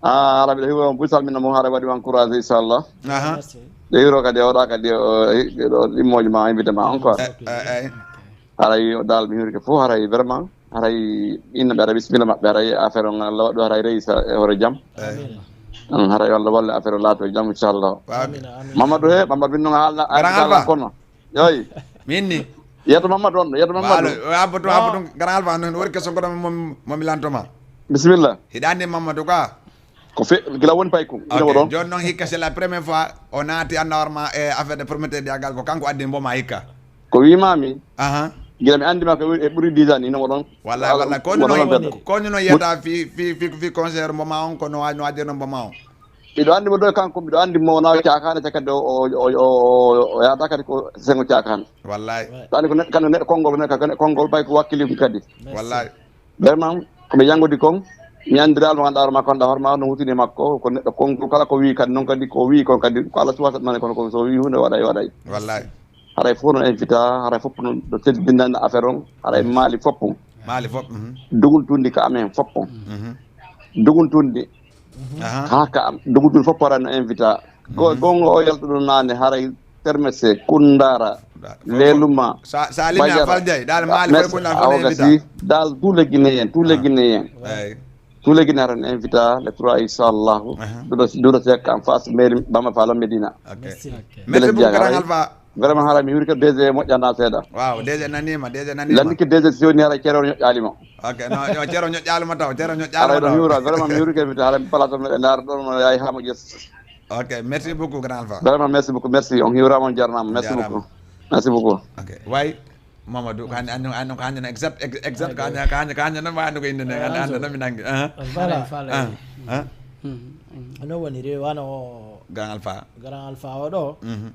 Ah, Arabi ɗo hiwa on buy salmina mo haɗa waɗi encouragé inchallah. Aha. Ɗo hiro kadi oɗa kadi ɗo ɗimmoji ma invité ma encore. Haray dal mi hirke fof haray vraiment haray inna ɓe haray bisimilla maɓɓe haray affaire on Allah waɗɗo haray reysa e hoore jaam. Haray Allah walla affaire o laato jaam inchallah. Mamadou he Mamadou min noon haalna kono. Yoy. Min ni. Yeto Mamadou on, yeto Mamadou. Abbo to abbo to garal fa non wori keso ko mo mi lantoma. Bismillah. Hidande Mamadou ka. Ko fe gila woni pay ko. Ina wodon. Jon non hikka c'est la première fois o naati anna warma e affaire de prometteur de agal ko kanko addi mboma hikka. Ko wimami. Aha. Gila mi andi ma ko e buri dix ans ina wodon. Wallahi wallahi ko no ko no yata fi fi fi fi concert mboma on ko no no addi no mboma on. Miɗo anndi mo ɗo kanko, miɗo anndi mo wonaa caakaane, te kadi o, o, o, o, o yahata kadi ko sengo caakaane. Wallaay. Tani ko neɗɗo, kadi ko neɗɗo konngol, ko neɗɗo, kadi ko neɗɗo konngol, ɓay ko wakkiliigu kadi. Wallaay. Vraiment, ko ɓe yanngudi kon, mi anndiraa mo ngannduɗaa hoore makko, anndaa hoore makko no wutini e makko, ko neɗɗo konngol, kala ko wii kadi, noon kadi ko wii kon kadi, ko Allah suwata ɗum, kono ko so wii huunde waɗay, waɗay. Wallaay. Haray fof no invita, haray fof no teddinani affaire on, haray maali fof. Maali fof. Dugol tundi ka amen fof. Dugol tundi. Aha. Haa ka am dogudu fof para no invita. Go- Gongo o yaltuɗo naane haray Kermesse, Kundara, Leluma, Sa- Salimi a Bajara, Faljay, dal Maali Mes- fof, Kundara fof ne Awagasi, invita. Dal tous les Guinéens, tous les Guinéens. Eyi. Tous les Guinéens invita le trois, inchallah. Aha. Duɗo duɗo sekka en face mairie Bamba Fala Medina. Ok. Merci. Ok. Merci beaucoup, Grand Alpha. Vraiment, haala mi wiri ko D G moƴƴana seeɗa. Waaw, D G naniima, D G naniima. Landi ko D G si woni haala ceero ñoƴƴaali mo. Ok, no, yo ceero ñoƴƴaali mo taw, ceero ñoƴƴaali mo taw. Hiwra, vraiment mi wiri ko mi haala mi place mo e ndaar ɗon mo yaay hamo ƴes. Ok, merci beaucoup, Grand Alpha. Vraiment, merci beaucoup, merci. On hiwrama, on jarnama. Merci beaucoup. Merci beaucoup. Ok. Way, Mamadou, ko hannde, hannde, hannde, ko hannde no exact, ex- exact, ko hannde, ko hannde, ko hannde no mbaɗa ko innde nde, hannde, hannde no mi nangi. Aha. Voilà. Ah, ah. Hmm, hmm. No woni re wano Grand Alpha. Grand Alpha o ɗo. Mhm.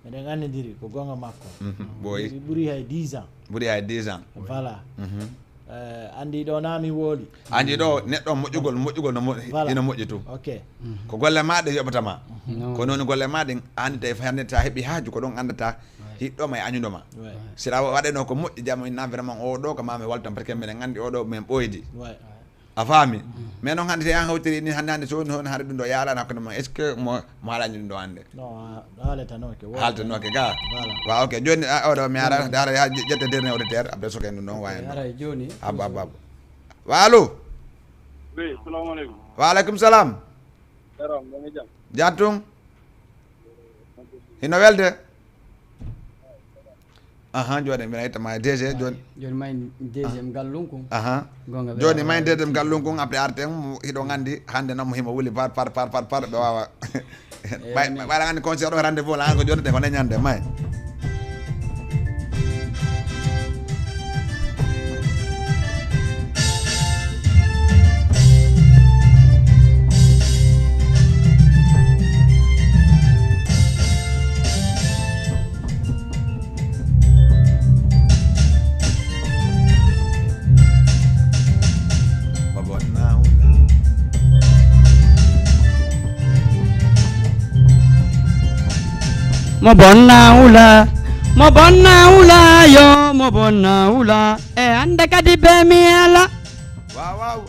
Meɗen anndidiri ko gonga makko. Mhm. Ɓooyi. Ɓuri, ɓuri hay dix ans. Ɓuri hay dix ans. Voilà. Mhm. Eh, anndi ɗo na mi woli. Anndi ɗo neɗɗo moƴƴugol, moƴƴugol no mo- Voilà. Ina moƴƴi tun. Ok. Ko golle ma ɗe yoɓata ma. No. Ko noon golle ma ɗen, anndi tawi hannde ta heɓi haaju ko ɗon anndata hiɗɗo ma e añuɗo ma. Ouais. Si la waɗeno ko moƴƴi jamo inna vraiment o ɗo ko ma mi waltan parce que minen anndi o ɗo min ɓooydi. Ouais. A faami? Mais noon hannde si en hawtiri ni hannde, hannde so woni hono hannde ɗum ɗo yaalani hakkunde mon, est-ce que mo, mo haalani ɗum ɗo hannde? Non, a- haaletanoke. Wo- Haaltanoke ga? Voilà. Wa, ok. Jooni, a- oɗo mi ara, ara ya je- ƴetta dernier auditeur, après so ken ɗum ɗon wawi. Ok, ɗum. Ara jooni. Abba, abba, abba. Wa, allo? Oui, salamu aleykum. Wa aleykum salam. Yaram, mo ngi jam? Jam tun? Hino welde? Aha, jooni mbiɗa itta ma D G, jooni. Jooni ma en deuxième gallon kon. Aha. Gonga jooni ma en deuxième gallon kon, après arten, hiɗo nganndi, hannde nam himo wuli par, par, par, par, par, ɓe waawa. Ɓay, ɓay, ɓay, anndi concert o rendez-vous la, ko jooni de, ko ne ñande, may. Mo bonna wula. Mo bonna wula. Mo bonna wula yo, mo bonna wula. E hannde kadi be mi ala. Waaw, waaw.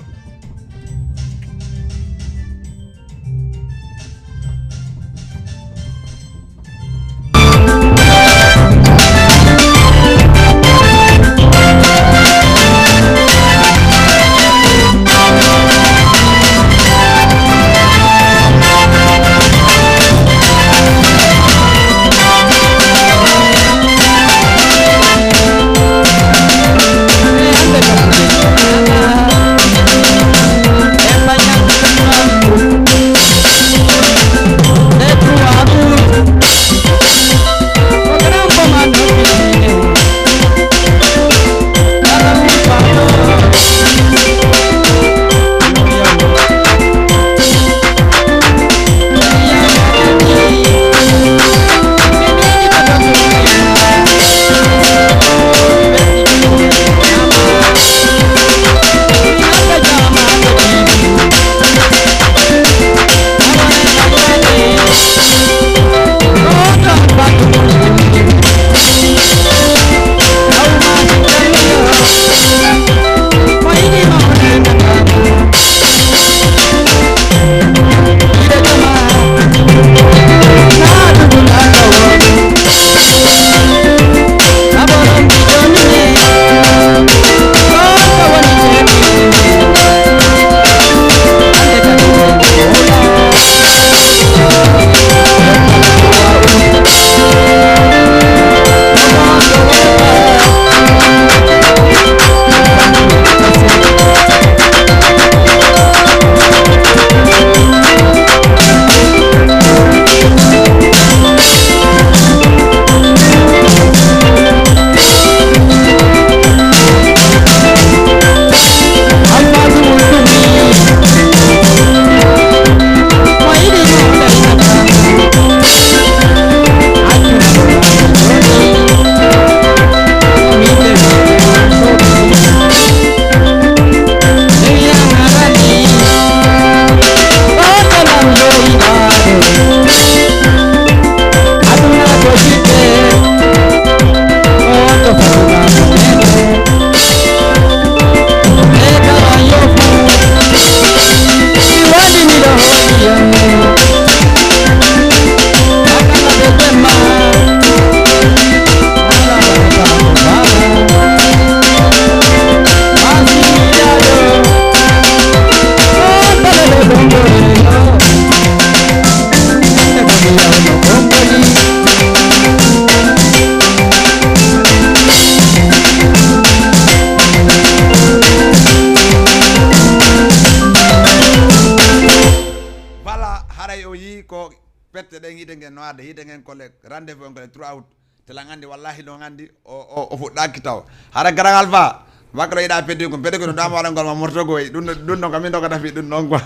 Seɗen yiite ngen no arde, yiite ngen ko le rendez-vous on ko le trois août. Tela ngandi wallahi ɗon andi o, o, o fuɗɗaki taw. Hara garan alpha. Makko ɗo yiɗa peddi kum, peddi kum ɗo dama waɗangol ma morto goy. Ɗum ɗum ɗon kamin ɗo kata fi ɗum ɗon quoi.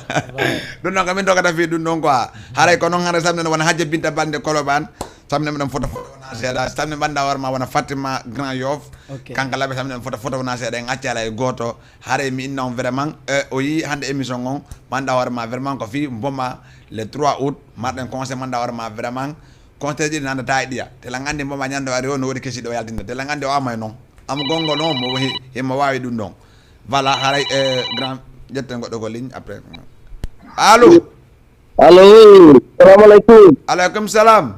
Ɗum ɗon kamin ɗo kata fi ɗum ɗon quoi. Haray ko non hara samne wona hajja binta balde koloban. Samne ɗum foto foto wona seeɗa. Samne banda warma wona Fatima Grand Yoff. Kanka laɓe samne ɗum foto foto wona seeɗa en acci ala e goto. Haray mi inna on vraiment, eh, o yi hande émission on. Banda warma vraiment ko fi mboma le trois août. Marɗen conseil banda warma vraiment. Conseil ɗiɗi nandata e ɗiya. Tela ngandi mboma ñande o ari o no woodi kesi ɗo yaltinta. Tela ngandi o amay non. Am gongo non mo he himo wawi ɗum ɗon. Voilà, haray, eh, grand, ƴetten goɗɗo ko ligne après. Allo. Allo, wi. Salamu aleykum. Aleykum salam.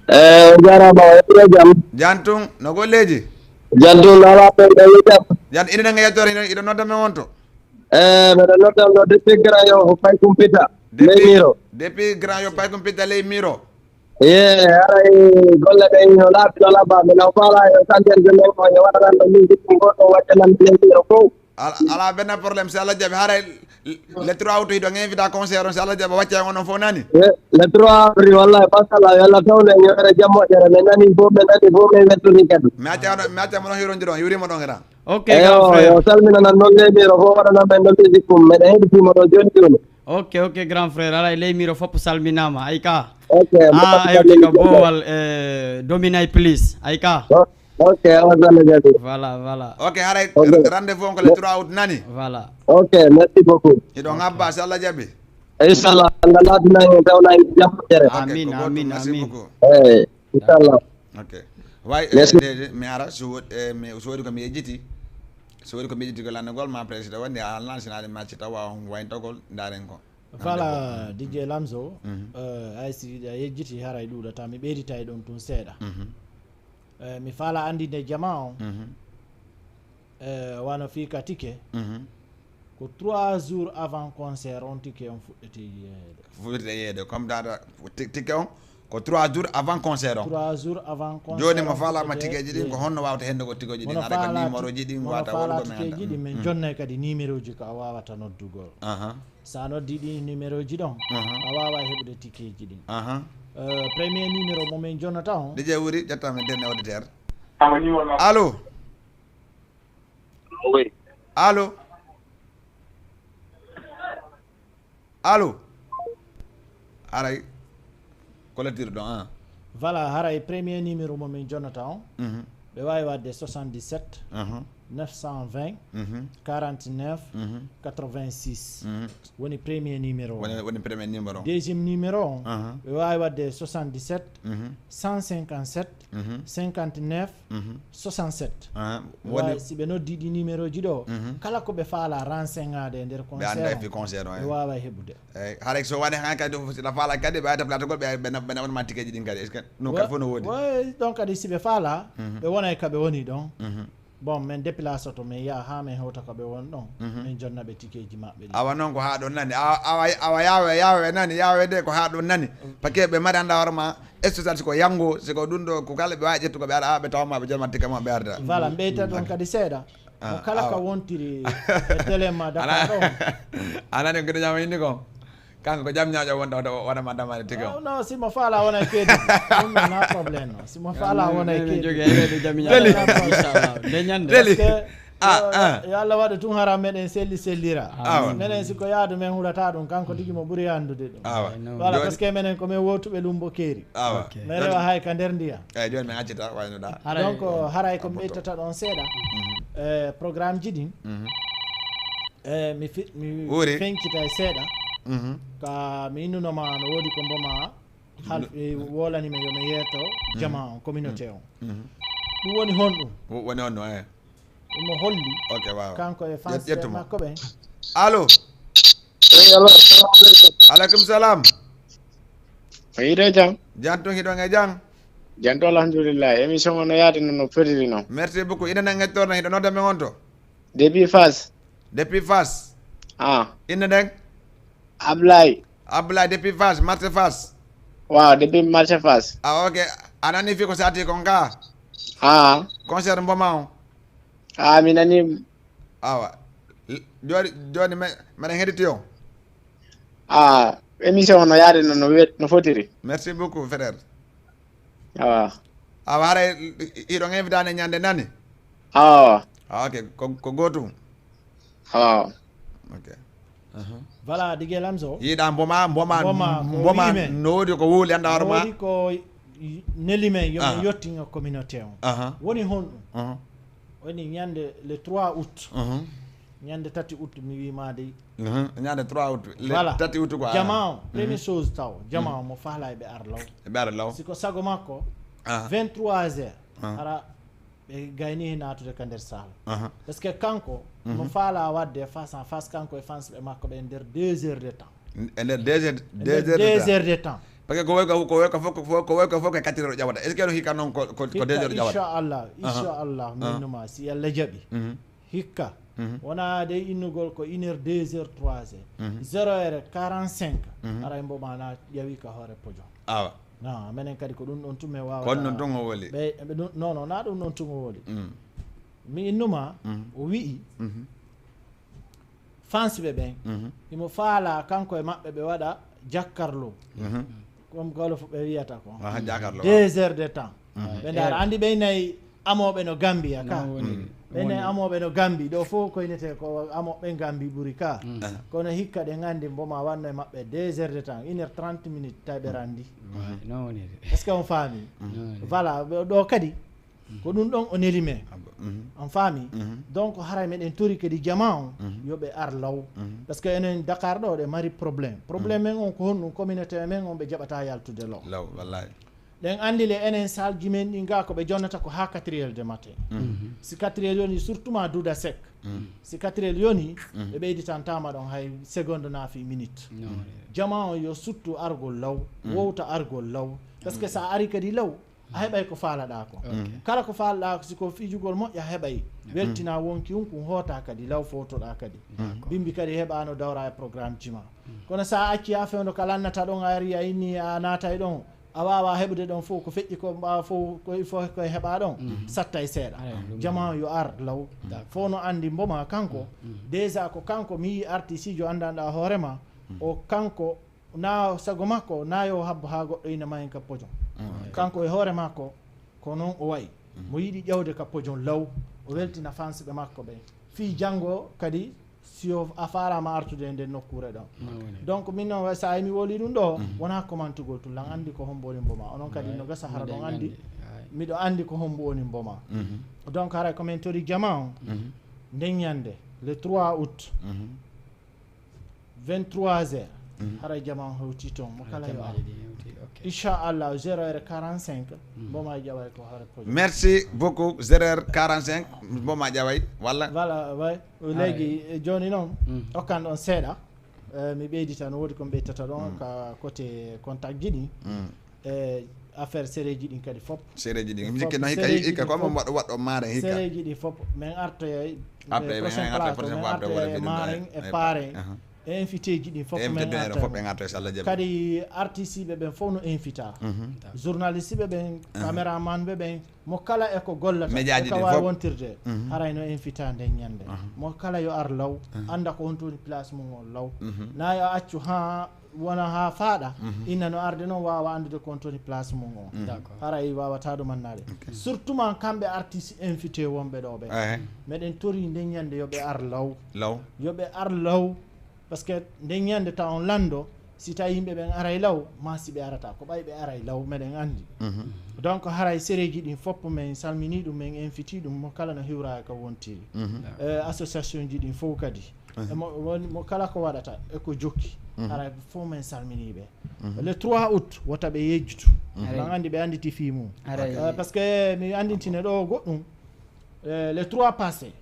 Eh, jarama, o yettira jam. Jan tun, no golleji? Jan tun, ala pen ɗo yettira. Jan ina nga yettore ina iɗo nodda men wonto. Eh, mbeɗa nodda no depuis Grand Yoff Pay Kumpita. Ley Miro. Depuis Grand Yoff Pay Kumpita ley Miro. Ye, haray golle ɗe no laaɓi no labba, mi naw faala yo santerje men o yo waɗanan ɗo min jikku goɗɗo waccanan ley Miro fof. Ala, ala benn problème, si Allah jaɓi. Haray le trois août hiɗo invita concert on, si Allah jaɓi, wacca on on fof nani? Le trois avril, wallahi, machallah, yo Allah tawne en yoɓere jam moƴƴere. Mi nani fof, mi nani fof, mi weltoni kadi. Mi acca on, mi acca mo ɗon hirondiron, yurimo ɗon hira. Ok, grand frère. Yo salminanan noon ley Miro fof, waɗanan men noon musique mum. Meɗen heɗitima ɗo jooni jooni. Ok, ok, grand frère. Alay ley Miro fof salminama. Ay ka. Ok, ah, ayo tika bowal, eh, dominay please. Ay ka. Ok, awa sala jabi. Voilà, voilà. Ok, haray rendez-vous on ko le trois août nani? Voilà. Ok, merci beaucoup. Hiɗo ngabba si Allah jaɓi. Inchallah, Allah laabina en tawna en jam ƴere. Amin, amin, amin. Eyi, inchallah. Ok. Way, eh, de, de, mi ara so woodi, eh, mi so woodi ko mi yejjiti. So woodi ko mi yejjiti ko lanndagol ma président wonde a alnan sinaade match tawa on wayntogol ndaren ko. Voilà, D J Lamzo, euh, ay si a yejjiti haray ɗuuɗata mi ɓeyditay ɗon tun seeɗa. Eh, mi faala anndinde jama on. Eh, wano fii ka tike. Ko trois jours avant concert on tike on fuɗɗete yeede. Fuɗɗete yeede, comme data ti- tike on ko trois jours avant concert on. Trois jours avant concert. Jooni mo faalaama tikeji ɗin, ko honno wawata hende ko tikeji ɗin? Ara ko numéro ji ɗin wata wongo men tikeji ɗin, min jonnay kadi numéro ji ko a wawata noddugol. Aha. Sa noddi ɗi numéro ji ɗon, a wawa heɓude tikeji ɗin. Aha. Euh, premier numéro mo min jonnata on. D J wuri ƴetta men denne auditeur. Allo. Oui. Allo. Allo. Haray collecteur ɗon, ah. Voilà, haray premier numéro mo min jonnata on. Ɓe wawi wadde soixante-dix-sept, neuf cent vingt, quarante-neuf, quatre-vingt-six. Woni premier numéro. Woni, woni premier numéro. Deuxième numéro on, ɓe wawi wadde soixante-dix-sept, cent cinquante-sept, cinquante-neuf, soixante-sept. Woni si ɓe noddi ɗi numéro ji ɗo, kala ko ɓe faala renseigade e nder concert on, ɓe wawa heɓude. Eyi, haray so woni han kadi, si ɓe faala kadi, ɓe wawata platagol, ɓe, ɓe, ɓe naɓanma tikeji ɗin kadi. Est-ce que non kadi fof no woodi? Ɗon kadi si ɓe faala, ɓe wonay ka ɓe woni ɗon. Bon, min déplace to min yaha ha min hewta ko ɓe woni ɗon. Min jonna ɓe tikeji maɓɓe ɗin. Awa noon ko ha ɗon nani. Awa, awa, awa yawe, yawe nani, yawe de ko ha ɗon nani. Parce que ɓe mari anda hoore ma, spécial siko yango, siko ɗum ɗo, ko kala ɓe wawi ƴettugo ɓe ara, ɓe tawma ɓe jonna tike maɓɓe arda. Voilà, mbeyta ɗon kadi seeɗa. Mo kala ka wontiri e télé ma Dakar ɗon. A nani ko giɗo ñama indi kon? Kanko ko jam ñaaƴo wonta wona ma damani tigi on. No, si mo faala wona e keedi. Ɗum na problème no. Si mo faala wona e keedi. Teli. Teli. Ah, ah. Yo Allah waɗu tun hara meɗen selli sellira. Awa. Menen si ko yaadu men hurata ɗum, kanko tigi mo ɓuri anndude ɗum. Awa. Voilà, parce que menen ko men wotuɓe lumbo keeri. Awa. Men rewa hay ka nder ndiyam. Eyi, jooni mi accita waynoɗa. Donc haray ko mi ɓeytata ɗon seeɗa. Eh, programme ji ɗin. Eh, mi fi- mi fencita e seeɗa. Ka mi innunoma no woodi ko mboma hal wolani men yo mi yeeto jama on, communauté on. Ɗum woni honɗum? Woni honɗum, eh? Imo holli. Ok, waaw. Kanko e fans makko ɓen. Allo. Allo, assalamu aleykum. Aleykum salam. A yiɗe jam? Jam tun, hiɗon e jam? Jam tun, alhamdulillah. Émission o no yaade no, no fotiri non. Merci beaucoup. Ina nan e torna, hiɗo nodda men on to? Depuis Fass. Depuis Fass. Ah. Ina nden? Ablaye. Ablaye depuis Fass, marché Fass. Waaw, depuis marché Fass. Ah, ok. A nani fi ko sati kon ka? Ah. Concert mboma on. Ah, mi nani. Awa. L- Joni, joni me, meɗen heɗiti on. Ah. Émission o no yaade no no wet- no fotiri. Merci beaucoup, frère. Awa. Awa, haray hiɗon invité ane ñande nani? Awa. Ah, ok, ko, ko gootum. Awa. Ok. Voilà, Diguel Amzo. Yiɗa mboma, mboma, Mboma, ko mboma, wiimi. No woodi ko wowli annda hoore ma. Woodi ko y- neli men yo Ah. mi yettin communauté on. Aha. Woni honɗum? Aha. Woni ñande le trois août. Aha. Ñande tati août mi wiimaade. Aha. Ñande trois août. Le Voilà. Tati août quoi. Jama on, première chose taw, jama on mo faala e ɓe ar law. E ɓe ara law. Si ko sago makko, Ah. vingt-trois heures, Ah. hara ɓe gayni he naatude ka nder saal. Aha. Parce que kanko, mo faala wadde face en face kanko e fans ɓe makko ɓe nder deux heures de temps. E nder deux heures, E nder deux heures de deux temps. Heures de temps. Parce que ko woy ko, ko woy ko fof, ko, ko woy ko fof ko quatre heures o ƴawata. Est-ce que no hikka noon ko, ko, ko deux heures o ƴawata? Inchallah, Aha. Inchallah, Aha. Minnuma, si Yalla jaɓi. Mhm. Hikka, Mhm. wona de innugol ko une heure, deux heures, trois heures. Mhm. Zéro heure quarante-cinq, Mhm. Aray mboma na ƴawi ka hoore pojo. Awa. Non, menen kadi ko ɗum ɗon tun mi wawa. Ko ɗum ɗon tun o woli. Ɓe, ɓe ɗum, non, non, na ɗum ɗon tun o woli. Mm. Mi innuma, Mhm. o wi'i, Mhm. fans ɓe ɓen, Mhm. himo faala kanko e maɓɓe ɓe waɗa jakkarlo. Mhm. Comme golof ɓe wiyata ko. Aha, jakarlo. Deux heures de temps. Mhm. Ɓe ndaara, andi ɓe nayi amooɓe no Gambia ka. No woni. Ɓe nayi amooɓe no Gambi. Ɗo fof koynete ko amooɓe Gambi ɓuri ka. Aha. Kono hikka ɗe nganndi mboma wanno e maɓɓe deux heures de temps, une heure trente minutes tawi ɓe randi. No woni de. Est-ce que on faami? No woni. Voilà, ɗo kadi ko ɗum ɗon o neli men. Ah, bon. Mhm. On faami? Mhm. Donc haray meɗen tori kadi jama on Mhm. yo ɓe ar law. Mhm. Parce que enen Dakar ɗo ɗe mari problème. Problème men on ko honɗum, communauté men on ɓe jaɓata yaltude law. Law, wallahi. Ɗen andi le enen salji men ɗi nga ko ɓe jonnata ko ha quatre heures de matin. Si quatre heures yoni, surtout ma Duda Sek. Si quatre heures yoni, ɓe ɓeyditantama ɗon hay seconde na fi minute. No woni. Jama on yo suttu argol law, wowta argol law. Parce que sa ari kadi law, a heɓay ko faalaɗa ko. Kala ko faalaɗa ko, si ko fijugol moƴƴa heɓay. Weltina wonki un kun hoota kadi law, fotoɗa kadi. Bimbi kadi heɓano dawra e programme jima. Kono sa acci ha fewndo ka lannata ɗon, a ari a inni a naatay ɗon, a wawa heɓude ɗon fof ko feƴƴi ko mbawa fof ko il faut ko heɓa ɗon, sattay seeɗa. Jama yo ar law. Fof no andi mboma kanko. Déjà ko kanko mi yi artiste jo andanɗa hoorema. O kanko na sago makko na yo habbo ha goɗɗo ina ma hen ka pojon. Kanko e hoore makko ko noon o wayi. Mo yiɗi ƴawde ka pojon law, o weltina fans ɓe makko ɓen. Fii janngo kadi si o a faalama artude e nden nokkuure ɗon. Donc min noon sa emi woli ɗum ɗo, wona commentugol tun, lan andi ko hombo woni mboma. Onon kadi no gasa hara ɗon andi, miɗo andi ko hombo woni mboma. Donc haray ko min tori jama on, nden ñande, le trois août, vingt-trois heures, haray jama on hewti toon, mo kala yo ar. Inchallah, zéro heure quarante-cinq, mboma ƴaway ko hare pojo. Merci beaucoup. Zéro heure quarante-cinq, mboma ƴaway, walla? Voilà, way. Leegi, eh, jooni noon, okkan ɗon seeɗa. Eh, mi ɓeydita, no woodi ko mi ɓeytata ɗon ka côté contact ji ɗin. Eh, affaire sereji ɗin kadi fop. Sereji ɗin. Mi sikki noon hikka, hikka ko mo waɗɗo, waɗɗo maare hikka. Sereji ɗin fop, min artoyay, eh, prochaine place, min artoyay e maaren e paaren. E invité ji ɗin fof ko min arta. Kadi artiste ɓe ɓen fof no invita. Journaliste ɓe ɓen, caméraman ɓe ɓen, mo kala e ko gollata, e ka wawi wontirde, haray no invita nden ñande. Mo kala yo ar law, anda ko honto woni place mum on law. Na yo accu ha wona ha faaɗa, inna no arde noon wawa andude ko honto woni place mum on. Haray wawata ɗum annade. Surtout ma kamɓe artiste invité wonɓe ɗo ɓe. Meɗen tori nden ñande yo ɓe ar law. Yo ɓe ar law. Parce que nden ñande taw on lando, si tawi yimɓe ɓen aray law, ma si ɓe arata, ko ɓay ɓe aray law, meɗen andi. Donc haray sereji ɗin fop min salmini ɗum, min inviti ɗum, mo kala no hiwra ka wontiri. Eh, association ji ɗin fof kadi. E mo, woni, mo kala ko waɗata, e ko jokki. Haray fof min salmini ɓe. Le trois août, wota ɓe yejjutu. Min andi ɓe anditi fii mum. Eh, parce que mi andintine ɗo goɗɗum. Eh, le trois passé,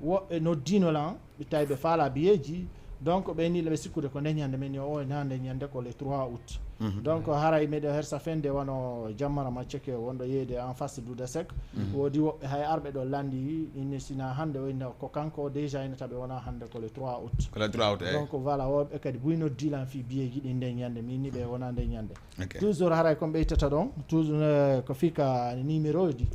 woɓɓe noddino lan, ɓe tawi ɓe faala biyeeji. Donc ɓe ni ɓe sikkude ko nden ñande, min yo o na nden ñande ko le trois août. Donc haray meɗo hersa fende wano jammara macceke wonɗo yeeyde en face Duda Sek. Woodi woɓɓe hay arɓe ɗo landi, ine sina hande o inna ko kanko déjà ina taɓe wona hande ko le trois août. Ko le trois août, eh. Donc voilà, woɓɓe kadi buy noddi lan fii biyeeji ɗin nden ñande, min ni ɓe wona nden ñande. Toujours haray ko mi ɓeytata ɗon, toujours, eh, ko fii ka numéro ji.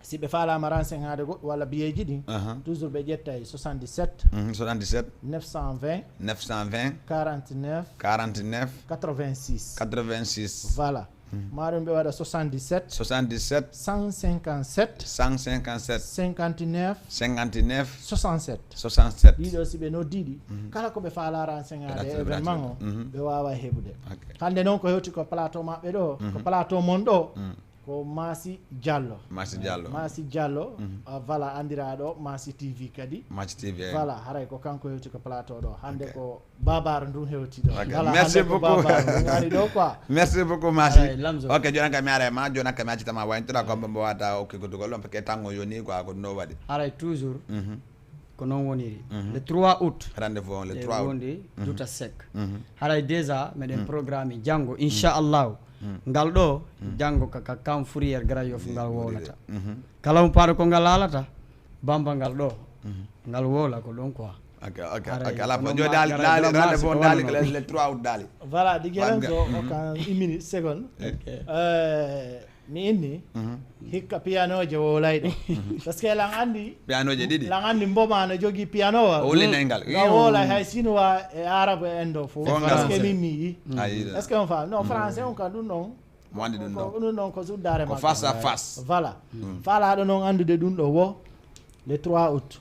Si ɓe faalaama renseignaade goɗɗo walla biyeeji ɗin, Aha. Toujours ɓe ƴettay soixante-dix-sept Mhm, soixante-dix-sept, neuf cent vingt neuf cent vingt, quarante-neuf quarante-neuf, quatre-vingt-six. quatre-vingt-six. Voilà. Maa ɗum ɓe waɗa soixante-dix-sept Soixante-dix-sept, cent cinquante-sept cent cinquante-sept, cinquante-neuf cinquante-neuf, soixante-sept. soixante-sept. Ɗiɗo si ɓe noddii ɗi, kala ko ɓe faalaa renseignaade e événement o, Mhm. ɓe waawa heɓude. Ok. Hannde noon ko hewti ko plateau maɓɓe ɗo, ko plateau mon ɗo, Mm. ko Masi Diallo. Masi Diallo. Masi Diallo, Mhm. ah, voilà, anndiraaɗo Masi T V kadi. Match T V. Voilà, haray ko kanko hewti ko plateau ɗo. Hannde Ok. ko Babar ndun hewti ɗo. Ok. Voilà, Merci hannde ko beaucoup. Babar ndun ari ɗo quoi. Merci beaucoup, Masi. Haray, Lamzo. Ok, jooni kam mi aray ma, jooni kam mi accita ma waynotoɗa ko mbo wata okki ko dugol on, parce que tango yoni quoi ko no waɗi. Haray toujours Mhm. ko noon woniri. Mhm. Le trois août. Rendez-vous on le E trois août. wondi Mhm. Duta Seck. Mhm. Haray déjà meɗen programme janngo, inchallahu. Ngal ɗo, janngo ka, ka Camp Fourrière Grand Yoff ngal wonata. Mhm. Kala mo paɗo ko ngal laalata, bamba ngal ɗo. Ngal wola ko ɗon quoi. Ok, ok, Haray, ok. Ala kono fof. Jooni ma-, daali, kono daali, ma-, rendez-vous ma-, on daali ma-, ko le, le trois août daali. Voilà, Diguel Wan- Lamzo, Mhm. okan une minute, seconde. Ok. Euh, mi inni, Mhm. hikka pianoje wowlayɗo. Parce que lan anndi, Pianoje ɗiɗi. Lan anndi mboma no jogii pianowal. O wullinay ngal. No wowlay hay Sinuwa e Arabe en ɗo fof. Fof Parce que ngal. Min mi yi. Ayi. Est-ce que on fa? Non, français on ka ɗum ɗon. Mo anndi ɗum Ko ɗo. ɗum ɗon ko suddaare Ko makko. Face à face. Voilà. Faalaaɗo noon anndude ɗum ɗo wo le trois août.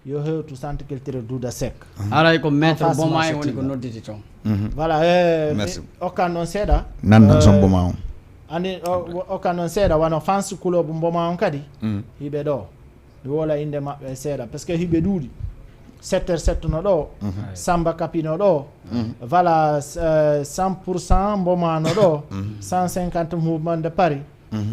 Yo hewtu centre culturel Douda Seck. Haray ko maître Face Boma marché en woni ko Touba. Nodditi toon. Mhm. Voilà, eh, Merci. mi okkan noon seeɗa. Nandan Eh, son Boma on. Anndi o- o- okkan noon seeɗa wano fans club Mboma on kadi. Mhm. Hiɓe ɗo. Mi wola innde maɓɓe seeɗa parce que hiɓe ɗuuɗi. Setter settuno ɗo. Samba Kapino ɗo. Voilà, euh, cent pour cent Mboma no ɗo. Cent cinquante mouvement de Paris.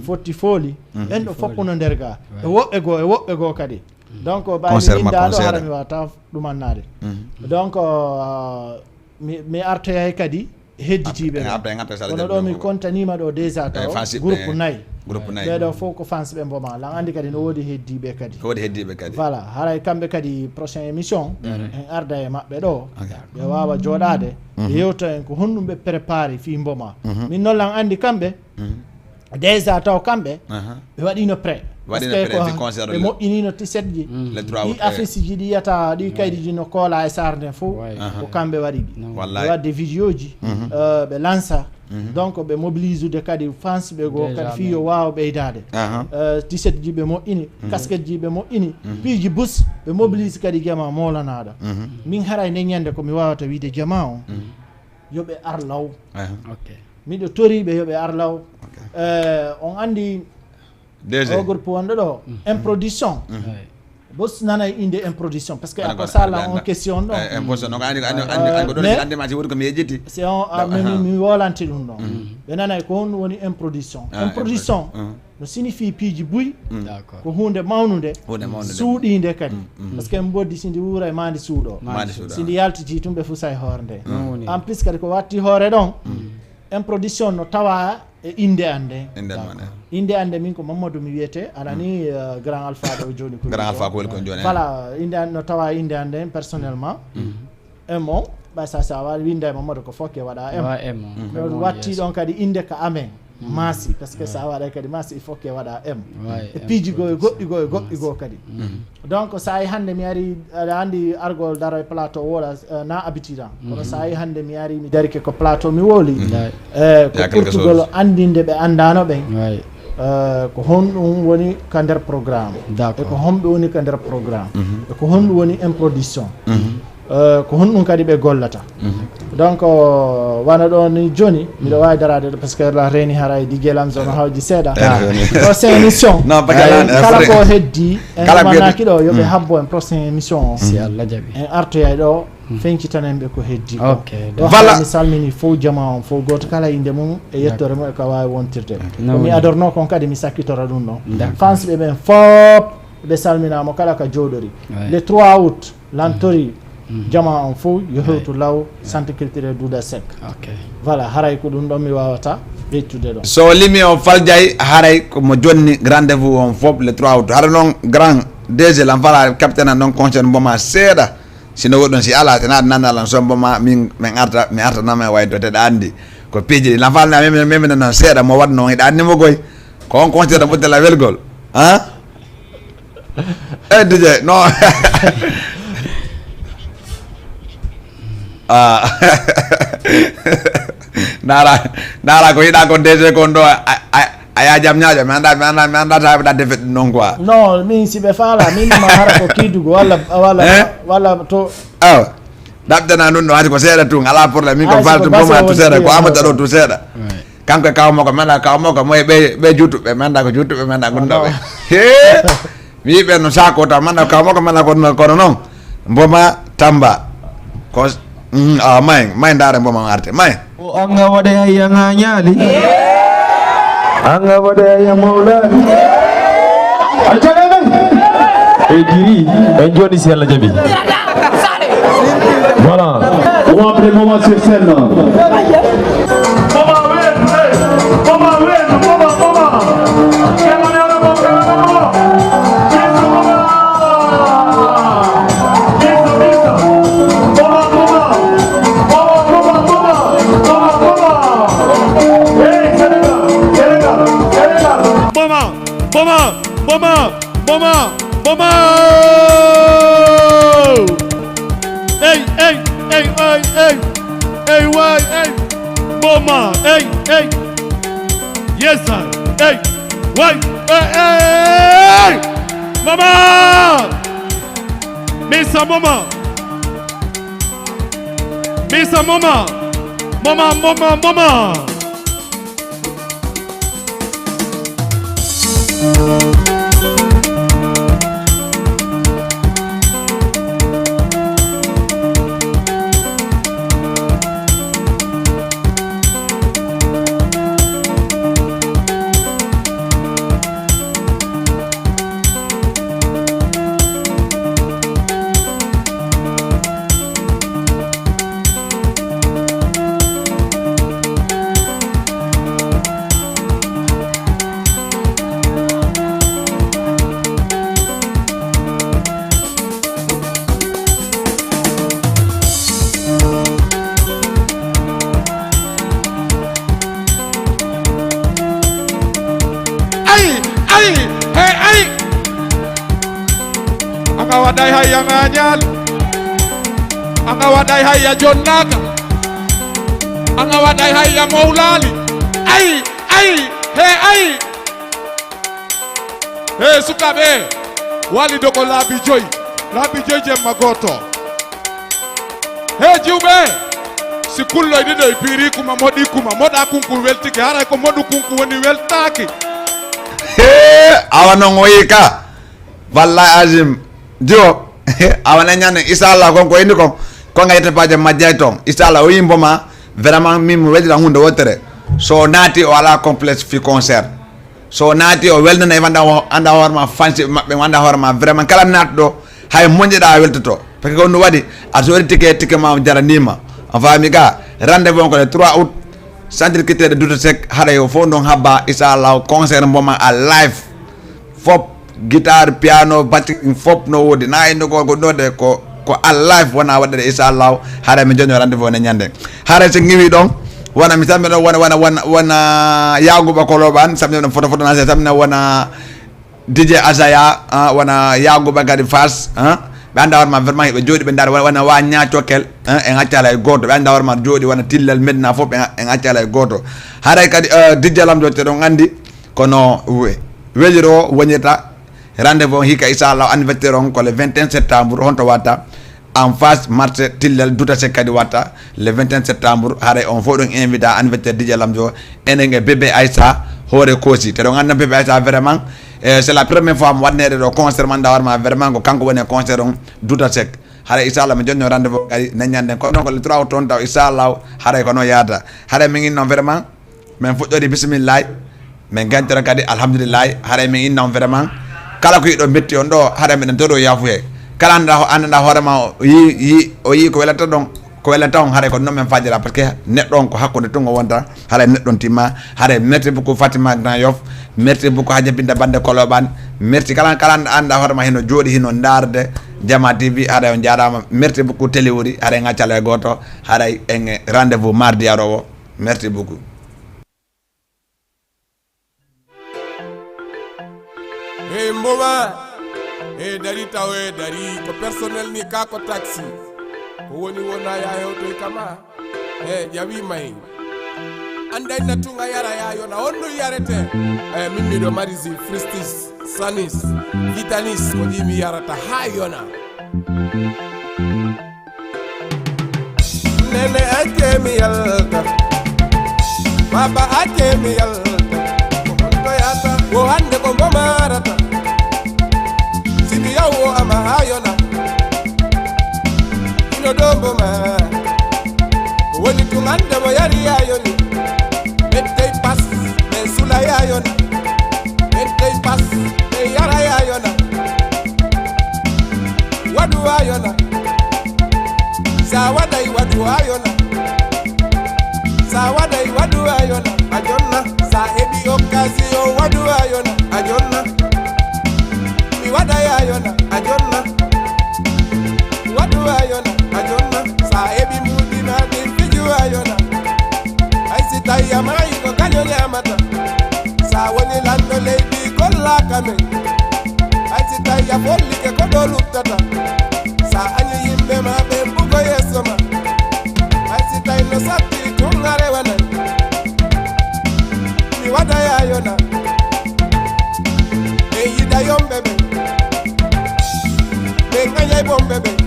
Fotti Fooli. Ɓen ɗo fof no nder ga. E woɓɓe goo, e woɓɓe goo kadi. Donc, ɓay mi Concert makko innda on ɗo seeɗa. Hara mi wata ɗumannade. Donc, euh, mi, mi artoyay kadi hedditiiɓe ɓe. Kono ɗo mi kontanima ɗo déjà taw groupe nayi. Groupe nayi. Ɓeɗo fof ko fans ɓe Mboma. Lan anndi kadi no woodi heddiiɓe kadi. Ko woodi heddiiɓe kadi. Voilà, haray kamɓe kadi prochaine émission en arda e maɓɓe ɗo. Ɓe waawa jooɗaade. Ɓe yewta en ko honɗum ɓe préparé fii Mboma. Min noon lan anndi kamɓe déjà taw kamɓe ɓe waɗino prêt. Parce que ɓe moƴƴinino tiset ji. Ɗi affiche ji ɗi yiyata ɗi kaydi ji no koola e sarde fof. Ko kamɓe waɗi ɗi. Ɓe waɗde vidéo ji, euh, ɓe lansa. Donc ɓe mobilise ude kadi fans ɓe goo kadi fii yo waawa ɓeydaade. Euh, tiset ji ɓe moƴƴini, casquette ji ɓe moƴƴini, piiji bus ɓe mobilise kadi jama moolanaaɗo. Min haray nden ñande ko mi waawata wiide jama on yo ɓe ar law. Miɗo toriiɓe yo ɓe ar law. Euh, on anndi o groupe wonɗo ɗo, Improduction. Bos nanay innde Improduction parce que ako sala on question ɗo. Improduction, donc anndi anndi anndi anndi ma si woni ko mi yejjiti. C'est on mi wolante ɗum ɗon. Ɓe nanay ko honɗum woni Improduction. Improduction no signifie piiji buy. Ko huunde mawnude, suuɗiinde kadi. Parce que mboddi si ndi wuura e maa ndi suuɗo. Si ndi yaltiti tun ɓe fusay hoore nde. En plus kadi ko watti hoore ɗon. Improduction no tawa e innde an nden. Innde an nden. Innde an nden min ko Mamadou mi wiyete, alani, euh, grand alpha ɗo jooni ko grand alpha ko weli kon jooni. Voilà, innde an no tawa innde an nden personnellement. M o ɓay sa sa waɗi winnda e Mamadou ko fokke waɗa M. Watti ɗon kadi innde ka amen. Masi parce que sa waɗay kadi masi il faut que waɗa M. E piiji goo e goɗɗi goo e goɗɗi goo kadi. Donc sa yi hannde mi ari aɗa anndi argol daro e plateau wola, euh, na habitude an. Kono sa yi hannde mi ari mi darike ko plateau mi woli. Eh, ko ɓurtugol anndinde ɓe anndano ɓen. Euh, ko honɗum woni ka nder programme e ko homɓe woni ka nder programme e ko honɗum woni Improduction. Euh, ko honɗum kadi ɓe gollata. Donc euh, wano ɗo ni jooni miɗo waawi daraade ɗo parce que la reeni haray Diguel Lamzo no hawji seeɗa. Prochaine émission kala ko heddi en ɗumannaki ɗo yo ɓe habbo en prochaine émission o. Si Allah jaɓi en artoyay ɗo feñcitanen ɓe ko heddi ko. Ɗo mi salmini fof jama on fof gooto kala innde mum e yettoore mum e ko waawi wontirde. Ko mi adorno kon kadi mi sakkitora ɗum ɗon. Fans ɓe ɓen fof ɓe salminaama kala ka jooɗori. Le trois août lantori jama on fof yo hewtu law centre culturel Douda Seck. Voilà, haray ko ɗum ɗon mi waawata ɓeytude ɗo. So limi o Faljay haray ko mo jonni rendez-vous on fof le trois août. Hara noon grand D G lan fala capitaine an noon concert Mboma seeɗa. Sino woɗɗon si ala tena aɗa nanna lan sombo ma min min arta mi artanama e wayde to teɗa anndi ko piiji ɗi lan falna memi memi nanan seeɗa mo waɗno hiɗa anndi mo goy ko on concert ɓurtela welgol. Hein? Eh, D J, non. Ah. Nara, nara ko yiɗa ko D J kon ɗo, a, a, a ya jam ñaaƴo, mi anda, mi anda, mi anda ta ɓe ɗa defet ɗum noon quoi. Non, min si ɓe faala, min ma hara ko kiidugo, walla, walla, Eh? Walla to. Awa. Ɗaɓɓitana ɗum ɗo, hati ko seeɗa tun, alaa problème. Min ko Hay, faala so tun, ko basi boma on tu seeɗa, ko woni amata ɗo tu seeɗa. Ouais. Kanko e kaw makko, mi anda kaw makko, moye ɓe, ɓe juutuɓe, mi anda ko juutuɓe, mi anda gundaɓe. He! Mi yiɓe no sako ta, mi anda kaw makko, mi anda ko, kono noon. Mboma Tamba. Ko, mm, ah, may, may ndaare mboma on arte, may. O anga waɗe ay anga ñaali. Anga waɗe ay mawlaani. A jaga men. E giri, en joni si Yalla jaɓi. Voilà. On va appeler Moma sur scène. Boma, boma, boma, boma, boma. Hey, hey, hey, hey, hey. Hey, why, hey. Boma, hey, hey. Yes, sir. Hey, why, hey, hey, hey. Mama. Misa mama. Misa mama. Mama, mama, mama. Ay, ay, hey, ay. Anga waɗay hay a ŋaañaali. Anga waɗay hay a jonnaaka. Anga waɗay hay a mawlaali. Ay, ay, hey, ay. Hey, sukaaɓe, waliiɗo ko laabi joyi. Laabi joyi jemma gooto. Hey, jiwɓe, si kulloy ɗiɗo e piiri kuma, moɗi kuma, moɗa kunku weltike, haray ko moɗu kunku woni weltaaki. Hee, awa noon o yii ka. Wallahi azim. Jiwo. Awa na ñande, inchallah, kon ko indi kon. Kon ga yetta paje majjay ton. Inchallah, o yii mboma. Vraiment, min mo weltira hunde wottere. So naati o ala complexe fi concert. So naati o welnana e wanda o, anda hoore ma fansi maɓɓe, wanda hoore ma vraiment kala naat ɗo, hay moƴƴeɗa a weltoto. Parce que ko ɗum waɗi, a soodi ticket, ticket ma jaranima. A faami ga, rendez-vous on ko le trois août, centre culturel de Douta Seck, haɗa yo fof ɗon habba, inchallah, concert mboma a live. Fop, guitare, piano, batterie, fop no woodi. Na inde ko, ko ɗo de ko, ko a live wona waɗɗere, inchallah. Haɗa mi joño rendez-vous ne ñande. Haɗa so ngiwi ɗon, wona mi sambe ɗon, wona, wona, wona, wona Yaguba Koloban, sambe ɗon photo, photo na sambe wona D J Azaya, ah, wona Yaguba kadi Fass, ah. Ɓe anda hoore ma vraiment, ɓe jooɗi, ɓe ndaara, wona, wona wa ñaacokel, ah, en accala e gooto. Ɓe anda hoore ma jooɗi, wona Tillel Medina fof, ɓe, en accala e gooto. Haray kadi, eh, D J Lamdo te ɗon andi, kono we-, weliro wonirta. Rendez-vous on hikka, inchallah, anniversaire on ko le vingt et un septembre, honto watta? En face marché Tillel Douta Seck kadi watta le vingt et un septembre. Haray on fof ɗon invita, anniversaire D J Lamdo, enen e bébé Aïssa, hoore Koosi. Te ɗon anda bébé Aïssa vraiment, eh, c'est la première fois mo waɗnede ɗo concert man, da hoore ma vraiment ko kanko woni e concert on, Douta Seck. Haray inchallah mi jonno rendez-vous kadi ne ñande ko ɗon ko le trois août on taw inchallah. Haray ko no yaata. Haray mi inno vraiment. Min fuɗɗori bisimillahi, min gantira kadi alhamdulillahi. Haray min inna on vraiment, kala ko yiɗo metti on ɗo, haray miɗen todo yafuye. Kala anda, anda hoore ma o yi, yi, o yi ko welata ɗon, ko welata on, haray ko non min fajira, parce que neɗɗo on ko hakkunde tun o wonta, haray neɗɗo on timma. Haray merci beaucoup Fatima Grand Yoff, merci beaucoup Hadja Binta Bande Koloban, merci kala, kala anda, anda hoore ma hino jooɗi, hino ndaarde Jama T V. Haray on jaaraama, merci beaucoup Télé Wuri. Haray ngaccala e gooto, haray en rendez-vous mardi arowo. Merci beaucoup. Mboma. E dari tawo e dari ko personnel ni ka ko taxi. Ko woni wona ya hewtoy kama. E ƴawi may. Anday na tunga yara ya yona on ɗum yarete. E min miɗo mari zi fristis, sanis, vitanis ko ɗi mi yarata ha yona. Nene ake mi yalta. Baba ake mi yalta. Ko honto yata. Ko hande ko mbomarata. Simi yawo ama ha yona. Ino dombo ma. Woni tun hande mo yari ya yoni. Men tey pas, men sula ya yona. Men tey pas, men yara ya yona. Wadu wa yona. Sa waday wadu wa yona. Sa waday wadu wa yona. A jonna. Sa heɓi occasion wadu wa yona. A jonna. Mi wada ya yona. A jonna. Wadu wa yona. A jonna. Sa heɓi mudi ma ɗin fiju wa yona. Ay si tawi a maayi ko kaño ñaamata. Sa woni lanɗo leydi gollaka men. Ay si tawi a follike ko ɗo luttata. Sa añi yimɓe ma ɓen bugo yeeso ma. Ay si tawi no satti tun a rewanan. Mi wada ya yona. Ɓe yiɗa yomɓe ɓen. Ɓe gañay bomɓe ɓen.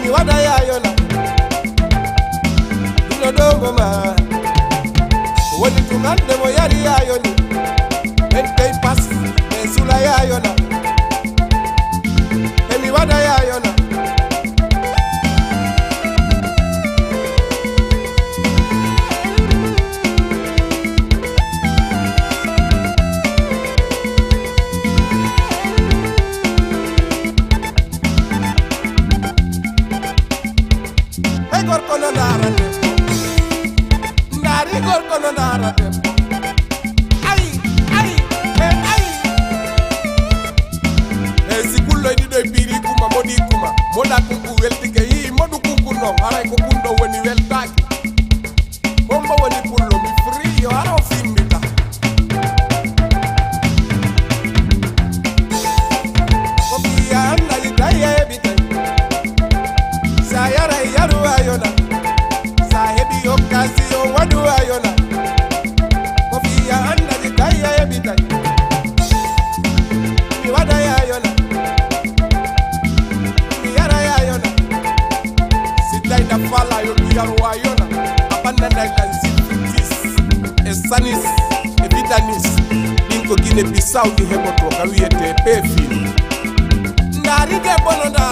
Mi wada ya yona. Ino ɗombo ma. Woni tun hande mo yari ya yoni. Men tey pas, men sula ya yona. E mi wada ya yona. Hey, gorko no ndaara debbo. Ndaari gorko no ndaara debbo. Ay, ay, hey, ay. Hey, si pullo e ɗiɗo e piiri kuma, moɗi kuma. Moɗa kunku weltike, yii moɗu kunku non. Haray ko kunɗo woni weltaaki. Hombo woni pullo mi fri yo ara o fimmita. Ko ɓiya annali tawi a heɓi tawi. Sa yara e yaru a yona. Sa heɓi occasion waɗu a yona. Ko ɓiya annali tawi a heɓi tawi. Mi waɗa ya yona. Mi yara ya yona. Si tawi na fala yo mi yaro wa yona. A ɓannanay lan sifritis e sanis e vitanis. Ɗin ko Gine Bisaw ɗi heɓoto ka wiyete pefin. Ndaari debbo no nda